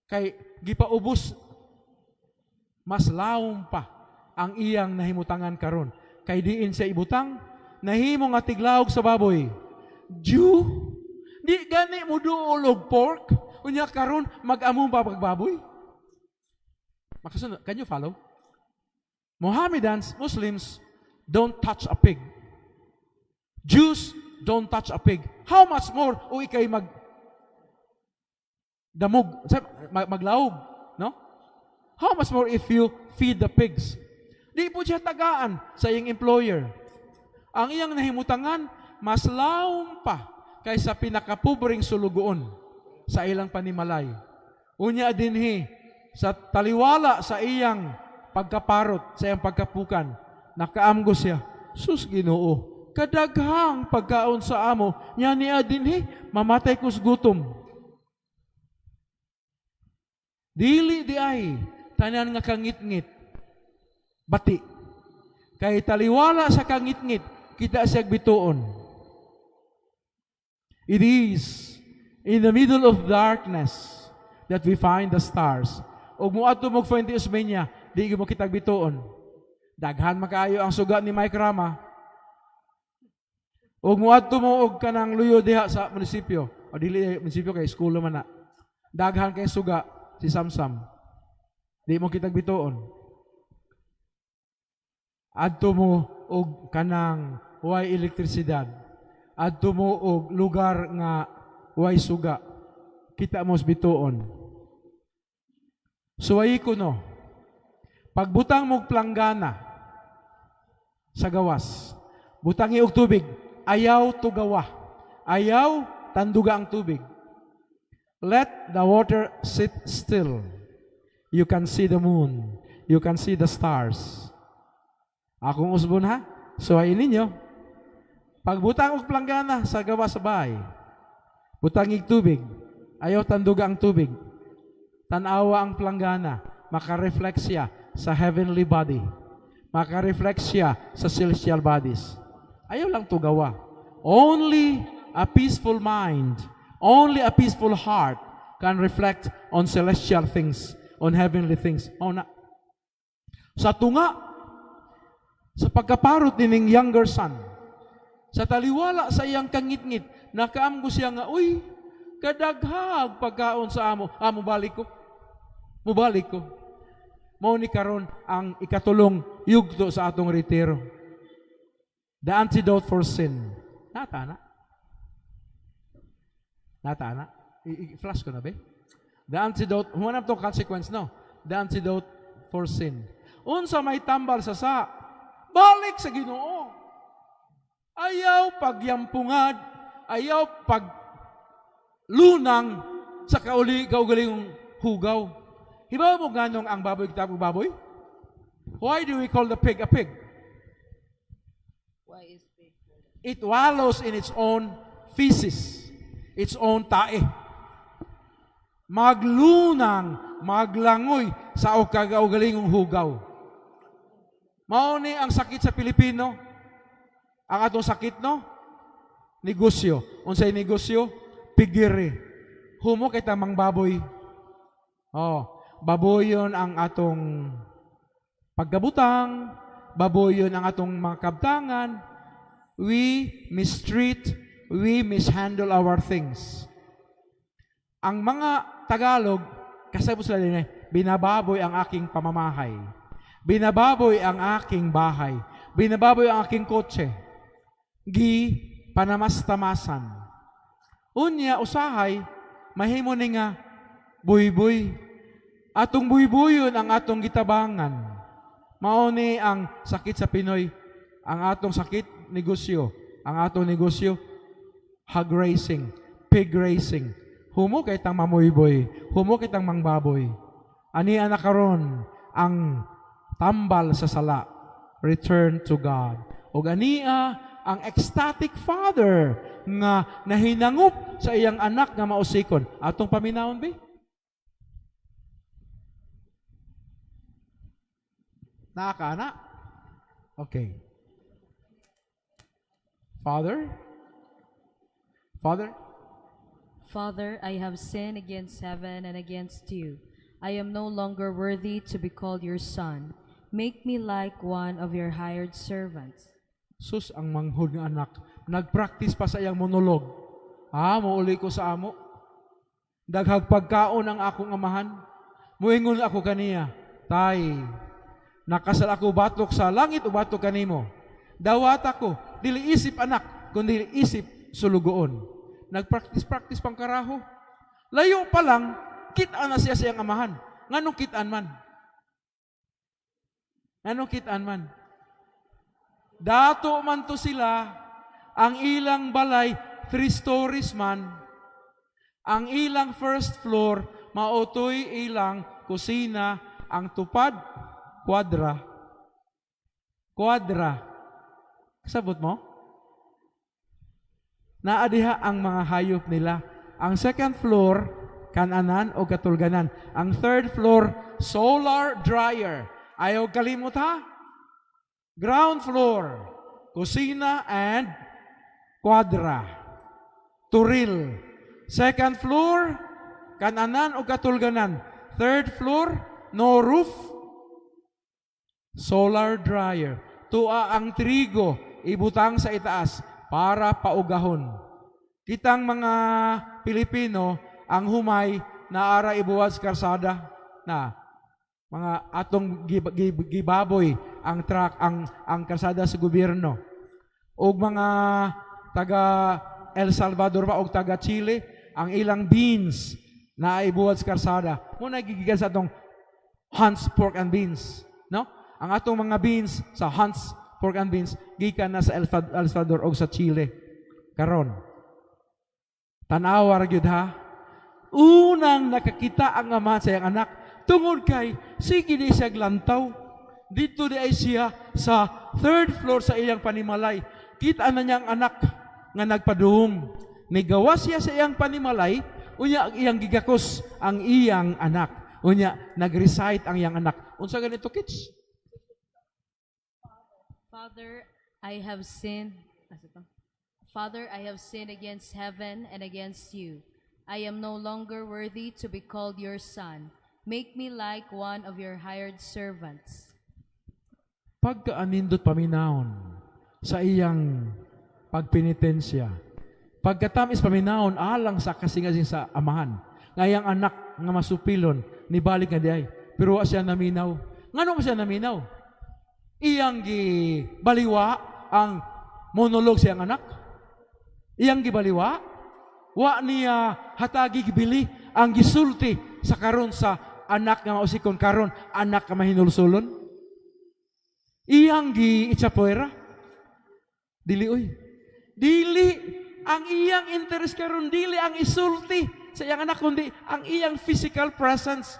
S1: Kay gipaubos mas lawom pa ang iyang nahimutangan karon. Kay diin siya ibutang, nahimo nga tiglawog sa baboy. Jew, Di gani mo duol og pork, unya karon mag-amo pa pagbaboy. Makasunod, can you follow? Mohammedans, Muslims, don't touch a pig. Jews don't touch a pig. How much more o ikay mag damog, maglawog, no? How much more if you feed the pigs? Di po siya tagaan sa iyang employer. Ang iyang nahimutangan, mas lawom pa kaysa pinakapobreng sulugoon sa ilang panimalay. Unya dinhi sa taliwala sa iyang pagkaparot, sa iyang pagkapukan, nakaamgo siya, "Sus Ginoo, kadaghang pagkaon sa amo, nya niya dinhi, mamatay ko sa gutom." Dili di ay tanan nga kangitngit bati. Kay taliwala sa kangitngit, kita siya bituon. It is in the middle of darkness that we find the stars. Ug moadto mo Fuente Osmeña, di mo kitag bituon. Daghan makaayo ang suga ni Mike Rama. Ug moadto mo og kanang luyo diha sa munisipyo. O dili munisipyo kay school naman na. Daghan kay suga si Samsam. Di mo kitag bituon. Adto mo og kanang way elektrisidad. Adto mo og lugar nga way suga. Kita mo sa bituon. Suwayi ko no. Pagbutang mo og planggana sa gawas, butangi og tubig, ayaw tugawa. Ayaw tanduga ang tubig. Let the water sit still. You can see the moon. You can see the stars. Akong usbon ha. Suwayin ninyo. Pagbutang og planggana sa gawas sa bahay, butangig tubig. Ayaw tanduga ang tubig. Tanawa ang planggana. Maka-reflect siya sa heavenly body. Maka-reflect siya sa celestial bodies. Ayaw lang tugawa. Only a peaceful mind, only a peaceful heart can reflect on celestial things, on heavenly things. Oh na. Sa tunga, sa pagkaparot nining younger son, sa taliwala sa iyang kangitngit, nakaamgo siya nga, "Uy, kadaghag pagkaon sa amo. Ah, mubalik ko. Mubalik ko." Mao ni karon ang ikatulong yugto sa atong retiro. The antidote for sin. Nata na. Nata na. I-flash ko na ba? The antidote, humanap to consequence, no? The antidote for sin. Unsa may tambal sa sa? Balik sa Ginoo. Ayaw pagyampungad, ayaw pag lunang sa kauli kaugalingong hugaw. Hibaw mo ganong ang baboy gitawag baboy? Why do we call the pig a pig?
S6: Why is pig?
S1: It wallows in its own feces, its own tae. Maglunang, maglangoy sa kaugalingong hugaw. Mao ni ang sakit sa Pilipino. Ang atong sakit, no? Negosyo. Unsay negosyo? Piggery. Humo kay tamang baboy. Oh, baboyon ang atong pagkabutang, baboyon ang atong mga kabtangan. We mistreat, we mishandle our things. Ang mga Tagalog, kasabot sila din eh, "Binababoy ang aking pamamahay. Binababoy ang aking bahay. Binababoy ang aking kotse." Gi panamastamasan. Unya, usahay, mahimo ni nga buybuy. Atong buybuyon ang atong gitabangan. Mao ni ang sakit sa Pinoy. Ang atong sakit, negosyo. Ang atong negosyo, hog raising, pig raising. Humo kay tang mamuyboy, humo kay tang mangbaboy. Ani ana karon ang tambal sa sala, return to God. Og ania ang ecstatic father nga nahinangup sa iyang anak nga mausikon. Atong paminawon bi? Naa ka na? Okay. Father? Father?
S8: Father, I have sinned against heaven and against you. I am no longer worthy to be called your son. Make me like one of your hired servants.
S1: Sus, ang manghod nga anak. Nagpractice pa sa iyang monologue. Ah, muuli ko sa amo. Daghag pagkaon ang akong amahan. Muingon ako kaniya, "Tay, nakasala ako batok sa langit ug batok kanimo. Dawat ako, dili isip anak, kundi isip sulugoon." Nagpractice-practice pang karaho. Layo pa lang, kita na siya sa iyang amahan. Nganong kitaan man? Nganong kitaan man? Dato man to sila, ang ilang balay, three stories man. Ang ilang first floor, mao toy ilang kusina, ang tupad, kwadra. Kwadra. Kasabot mo? Naa diha ang mga hayop nila. Ang second floor, kananan o katulganan. Ang third floor, solar dryer. Ayaw kalimot ha? Ground floor, kusina and kwadra. Turil. Second floor, kananan o katulganan. Third floor, no roof, solar dryer. Tua ang trigo, ibutang sa itaas para paugahon. Kitang mga Pilipino, ang humay naara ibuwad sa karsada na mga atong gibaboy ang truck ang karsada sa gobyerno og mga taga El Salvador pa og taga Chile, ang ilang beans na ibuwad sa karsada mo nagigikan sa atong Hunt's Pork and Beans, no? Ang atong mga beans sa Hunt's Pork and Beans gikan na sa El Salvador og sa Chile. Karon, tan-awa ra gyud ha. Unang nakakita ang ama sa iyang anak tungod kay sige di siya glantaw. Dito di ay siya sa third floor sa iyang panimalay. Kita na niya ang anak nga nagpaduong. Nigawas siya sa iyang panimalay, unya ang iyang gigakos ang iyang anak. Unya nag-recite ang iyang anak. Unsa ganito, kids?
S8: Father, I have sinned. Asa to? Father, I have sinned against heaven and against you. I am no longer worthy to be called your son. Make me like one of your hired servants.
S1: Pagkaanindot paminawon sa iyang pagpenitensya. Pagkatamis paminawon alang sa kasingasing sa amahan. Nga iyang anak nga masupilon, nibalik nga diay. Pero wa siya naminaw. Ngano man siya naminaw? Iyang gibaliwa ang monologue sa iyang anak. Iyang gibaliwa. Wa niya hatagi gibili ang gisulti sa karon sa anak nga mausikon karon, anak nga mahinulsulon. Iyang gi itsapuera. Dili oy. Dili ang iyang interest karon, dili ang isulti sa iyang anak, kundi ang iyang physical presence.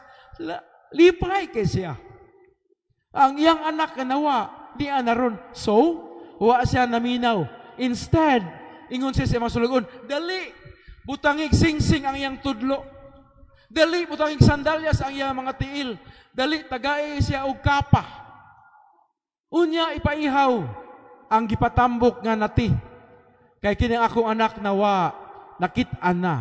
S1: Lipay kay siya. Ang iyang anak nga nawa, di anaron. So, wa siya naminaw. Instead, ingon siya sa mga sulugoon, "Dali, butangig singsing ang iyang tudlo. Dali, butangig sandalyas ang iyang mga tiil. Dali, tagai siya og kapa. Unya, ipaihaw ang gipatambok nga nati. Kay kini akong anak nawa, nakit-an na.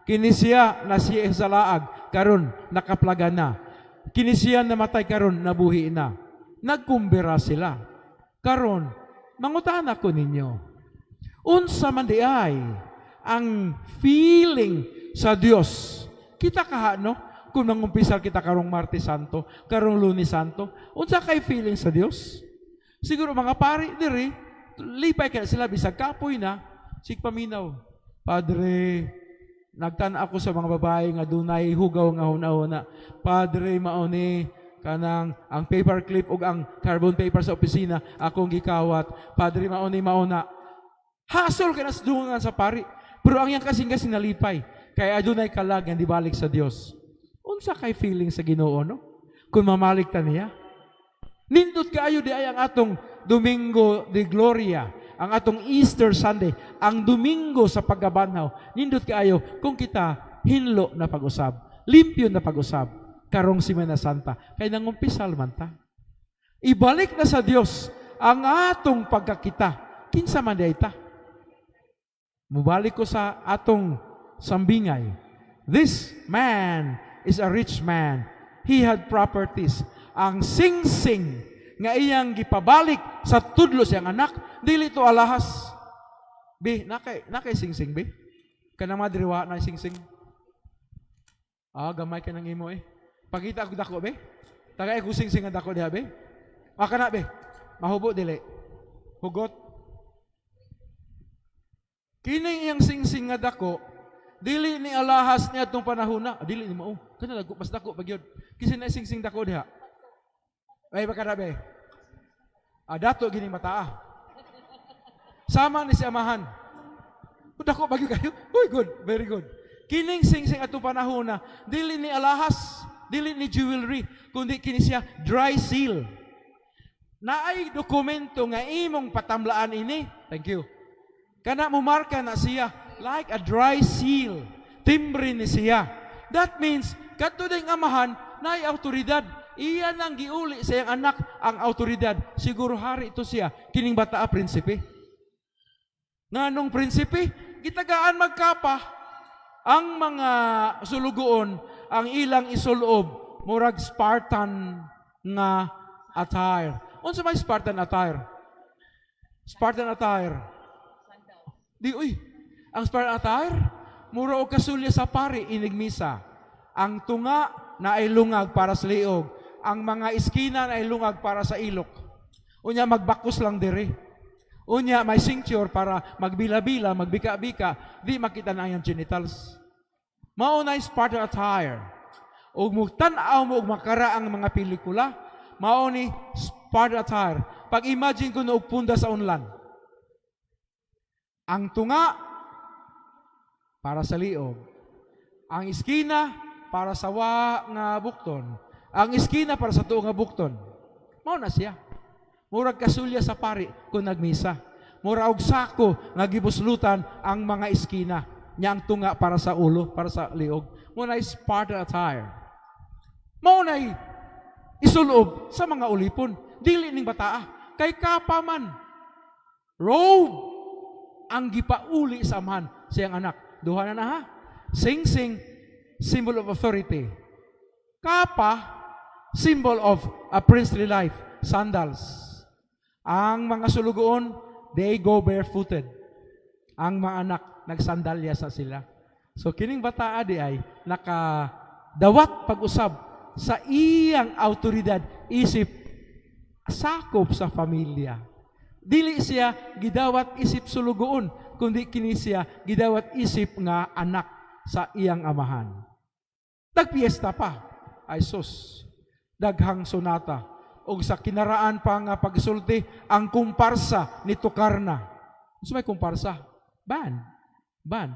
S1: Kini siya na siya sa laag, karon nakaplaga na. Kini siya namatay, karon nabuhi na." Nagkumbira sila. Karon, mangutana ko ninyo. Unsa man di ay ang feeling sa Dios? Kita kaha, no? Kung mangumpisal kita karong Martes Santo, karong Lunes Santo, unsa kay feeling sa Dios? Siguro mga pari diri, lipay kaya sila bisag kapoy na, sig paminaw. "Padre, nagtan ako sa mga babae nga dunay hugaw nga huna-huna. Padre, mauni kanang ang paper clip ug ang carbon paper sa opisina akong gikawat. Padre, mauni mauna." Hasol ka na sa dungan sa pari. Pero ang iyang kasing-kasing nalipay. Kay adunay kalag nga dibalik sa Dios. Unsa kay feeling sa Ginoo, no? Kung mamalik ta niya? Nindot kaayo di ay ang atong Domingo de Gloria, ang atong Easter Sunday, ang Domingo sa pagkabanhaw. Nindot kaayo kung kita hinlo na pag-usab, limpyo na pag-usab, karong Semana Santa, kay nangumpisal man ta. Ibalik na sa Dios ang atong pagkakita. Kinsa man di ta? Mubalik ko sa atong sambingay. This man is a rich man. He had properties. Ang sing-sing nga iyang gipabalik sa tudlo siyang anak, dili to alahas. Bi, nakay sing-sing, bi? Kanang mga diri wa na singsing. Ah, gamay ka ng imo eh. Pakita ko dako be. Tagay ko singsing nga dako diha be. Ah, kana be. Mahubo dili. Hugot. Kining iyang singsing nga dako, dili ni alahas niya atong panahona. Ah, dili ni mao. Kana dako mas dako pa gyud. Kinsa na singsing dako diha. Ay baka na be. Ah, dato gining bataa. Sama ni si amahan. Dako ba gyud kayo? Uy, good. Very good. Kining singsing atong panahona, dili ni alahas, dili ni jewelry, kundi kini siya dry seal. Naay dokumento nga imong patamlaan ini. Thank you. Kana mo marka na siya like a dry seal. Timbre ni siya. That means kadto ding amahan naay autoridad. Iya nang giuli sa iyang anak ang autoridad. Siguro hari ito siya kining bata prinsipe. Nganong prinsipe? Gitagaan magkapa ang mga sulugoon ang ilang isulob murag Spartan nga attire. Unsa may Spartan attire? Spartan attire. Di uy. Ang Spartan attire mura og kasulya sa pari inig misa. Ang tunga na ay lungag para sa liog. Ang mga iskina na ay lungag para sa ilok. Unya magbakos lang diri. Unya may cincture para magbila-bila, magbika-bika, di makita na ang genitals. Mao na Spartan attire. Ug mutan-aw mo og makara ang mga pelikula, mao ni Spartan attire. Pag-imagine ko na og punda sa unlan. Ang tunga para sa liog. Ang iskina para sa wa nga bukton. Ang iskina para sa tuo nga bukton. Mao na siya. Murag kasulya sa pari kung nagmisa. Mura og sako nga gibuslutan ang mga iskina. Nya ang tunga para sa ulo, para sa liog. Mao na Spartan attire. Mao na isulob sa mga ulipon. Dili ning bataa. Kay kapa man. Robe ang gipauli sa amahan sa iyang anak. Duha na na ha. Sing-sing, symbol of authority. Kapa, symbol of a princely life. Sandals. Ang mga sulugoon, they go barefooted. Ang mga anak, nagsandalya sa sila. So kining bataa di ay nakadawat pag-usab sa iyang autoridad isip sakop sa pamilya. Dili siya gidawat isip sulugoon, kundi kini siya gidawat isip nga anak sa iyang amahan. Nagpiesta pa. Ay sus, daghang sonata. Og sa kinaraan pa nga pagsulti, ang kumparsa ni Tukarna. Unsa may kumparsa? Band. Band.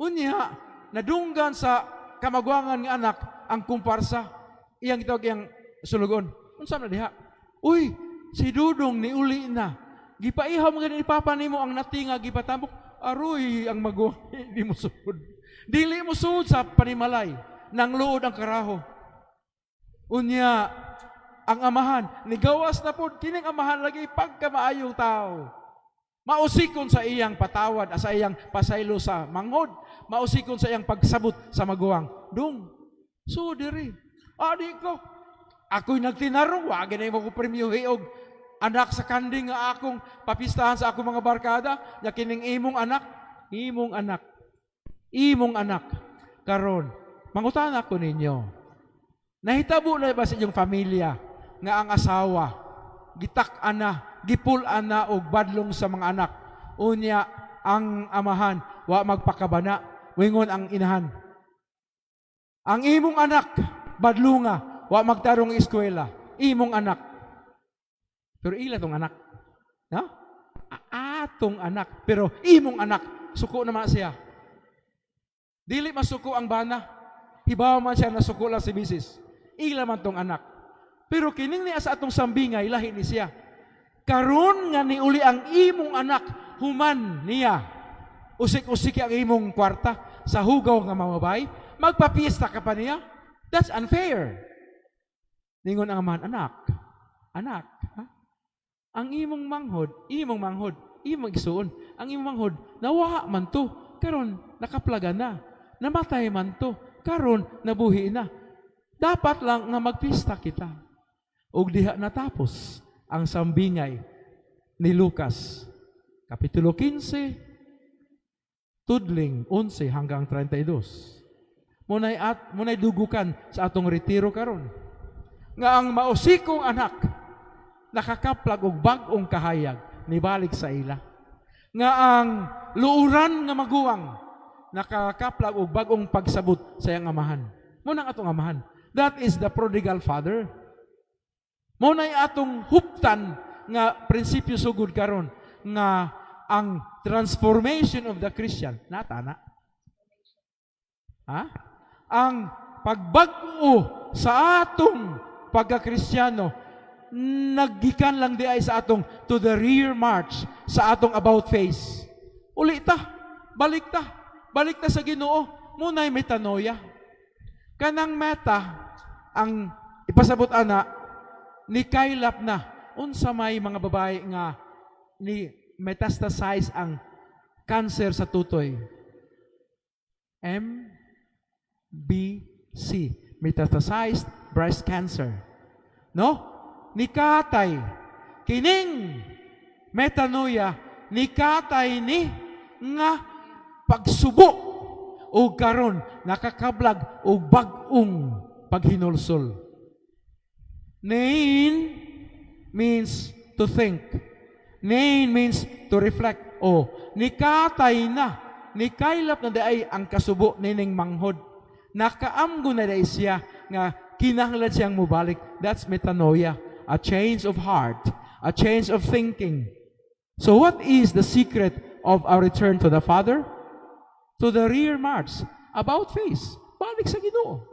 S1: Unya, nadunggan sa kamagwangan nga anak ang kumparsa. Iyang gitawag iyang sulugon. Unsa na diha? Uy, si Dudong ni uli na. Gipaihaw mo gani ni Papa nimo ang natinga gipatambok. Aroy ang maguwang di mo sud. Dili mo sud sa panimalay. Nang luod ang karaho. Unya, ang amahan, nigawas na pod kining amahan lagi pagkamaayong tao. Mausikon sa iyang patawad, sa iyang pasaylo sa manghod, mausikon sa iyang pagsabot sa maguwang. Dung, so diri. Adi ko. Ako'y nagtinarong, wa gani mo ko premyo og anak sa kanding nga akong papistahan sa akong mga barkada, nya kining imong anak, imong anak, imong anak. Karon, mangutana ko ninyo. Nahitabo na ba sa inyong pamilya nga ang asawa gitak-an na, gipul-an na og badlong sa mga anak. Unya ang amahan wa magpakabana, wingon ang inahan. Ang imong anak badlunga, wa magtarong eskwela, imong anak. Pero ila tong anak. No? Atong anak, pero imong anak, suko naman siya. Dili masuko ang bana. Hibaw man siya nasuko lang si misis. Ila man tong anak. Pero kining niya sa atong sambingay, lahi ni siya. Karon nga niuli ang imong anak, human niya. Usik-usik ang imong kwarta sa hugaw nga mamabay, magpapiesta ka pa niya. That's unfair. Ningon ang amahan, anak, anak, ha? Ang imong manghod, imong igsuon, ang imong manghod, nawa man to, karon nakaplaga na, namatay man to, karon nabuhi na. Dapat lang nga magpista kita. Ug diha natapos ang sambingay ni Lucas. Kapitulo 15, Tudling 11 hanggang 32. Munay at munay dugukan sa atong retiro karon. Nga ang mausikong anak nakakaplag og bag-ong kahayag, nibalik sa ila. Nga ang luuran nga maguwang nakakaplag og bag-ong pagsabot sa iyang amahan. Mao nang atong amahan. That is the prodigal father. Mao nay atong huptan nga prinsipyo sugod karon nga ang transformation of the Christian natana. Ha? Ang pagbag-o sa atong pagkakristyano naggikan lang di ay sa atong to the rear march, sa atong about face. Uli ta, balik ta, balik ta sa Ginoo, mao nay metanoia. Kanang meta ang ipasabot ana ni kaylap na unsa may mga babae nga ni metastasize ang cancer sa tutoy. MBC, metastasized breast cancer. No? Nikatay kining metanoia, nikatay ni nga pagsubo og karon nakakablag og bag-ong paghinulsol. Nain means to think. Nain means to reflect. O, nikatay na, nikaylap na diay ang kasubo nining manghod. Nakaamgo na diay siya nga kinahanglan siyang mubalik. That's metanoia, a change of heart, a change of thinking. So what is the secret of our return to the Father? To the rear march, about face, balik sa Ginoo.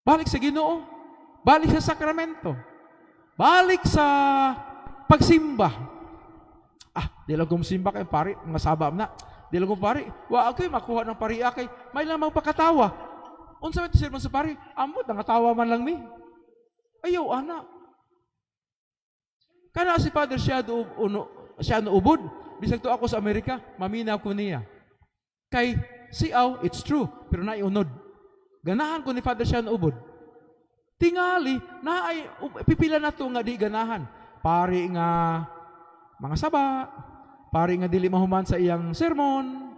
S1: Balik sa Ginoo. Balik sa sakramento. Balik sa pagsimba. Ah, di lang kong simba kay pari, mga saba na. Di lang kong pari, wa ako'y makuha ng pari kay may lamang pagkatawa. Unsa may sermon sa pari? Amot, nangatawa man lang mi. Ayaw, ana. Kana si Father Shadow uno, siya no ubod. Bisag to ako sa Amerika, maminaw ko niya. Kay siaw, it's true, pero naiunod. Ganahan ko ni Father Shadow ubod. Tingali, na ay pipila na to nga di ganahan. Pari nga mga saba, pari nga dili mahuman sa iyang sermon,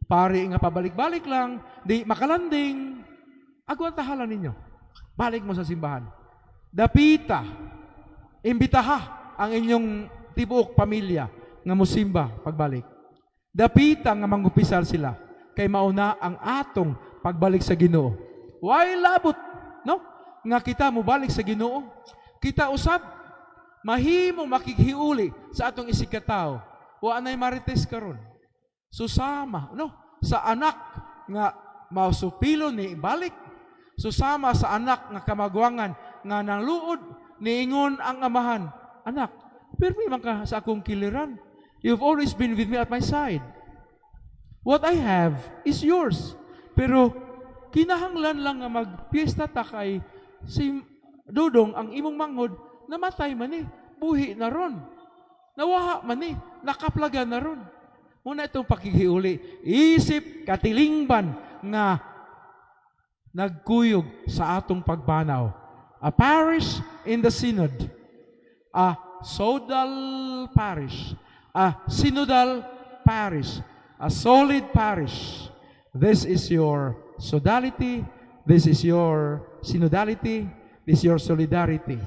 S1: pari nga pabalik-balik lang, di makalanding. Agwantahalan ninyo. Balik mo sa simbahan. Dapita, imbitaha ang inyong tibuok pamilya nga musimba pagbalik. Dapita nga mangupisal sila kay mauna ang atong pagbalik sa Ginoo. Why labot, no? Nga kita mobalik sa Ginoo. Kita usab mahimo makighiuli sa atong isigkatawo. Wa nay marites karon. Susama, no? Sa anak nga mausupilo ni balik. Susama sa anak nga kamagwangan nga nangluod, niingon ang amahan, "Anak, pirmi man ka sa akong kiliran. You've always been with me at my side. What I have is yours. Pero kinahanglan lang nga magpiesta ta kay si Dudong, ang imong manghod, namatay man eh, buhi na ron. Nawaha man eh, nakaplaga na ron." Muna itong pakighiuli. Isip katilingban nga nagkuyog sa atong pagbanaw. A parish in the synod. A sodal parish. A synodal parish. A solid parish. This is your sodality. This is your synodality. This is your solidarity.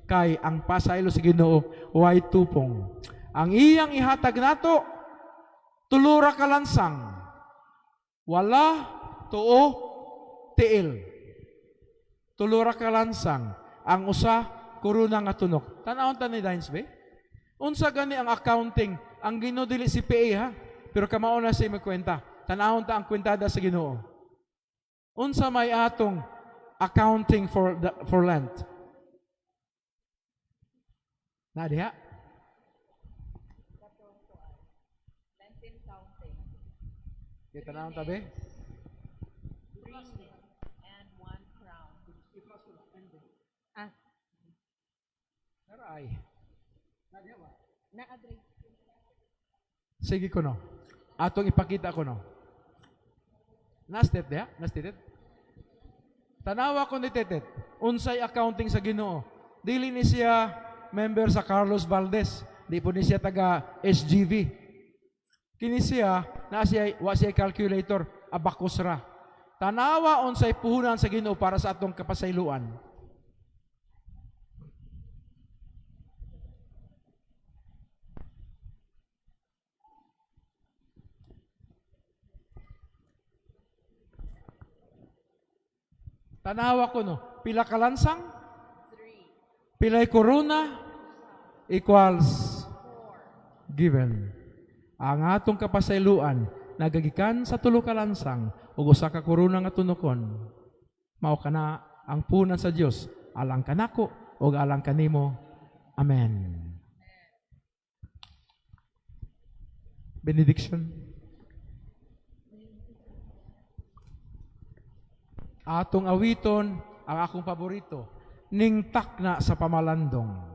S1: Kay ang pasaylo sa Ginoo way tupong. Ang iyang ihatag nato tulura ka lansang. Wala tuo tiil. Tulura ka lansang. Ang usa korona nga tunok. Tan-awon ta ni Dines be? Unsa gani ang accounting? Ang Ginoo dili CPA ha. Pero kamao na siya magkwenta. Tan-awon ta ang kwentada sa Ginoo. Unsa may atong accounting for Lent? Na diha?
S6: Lenten counting.
S1: Kita na ang tabi?
S6: Three and one crown.
S8: Ah,
S1: Aray.
S6: Na-agree.
S1: Sige ko no. Atong ipakita ko no. Na-step diha? Na-stated? Tanawa ko ni Tetet. Unsay accounting sa Ginoo. Dili ni siya member sa Carlos Valdez. Di po ni siya taga SGV. Kini siya Na siya, wa siya calculator, abacus ra. Tanawa unsay puhunan sa Ginoo para sa atong kapasayloan. Tanawa ko no, pila ka lansang? Pilay korona equals given. Ang atong kapasayloan nagagikan sa tulo ka lansang ug usa ka korona nga tunokon. Mao kana ang puhunan sa Dios alang kanako ug alang kanimo. Amen. Benediction. Atong awiton ang akong paborito, Ning Takna sa Pamalandong.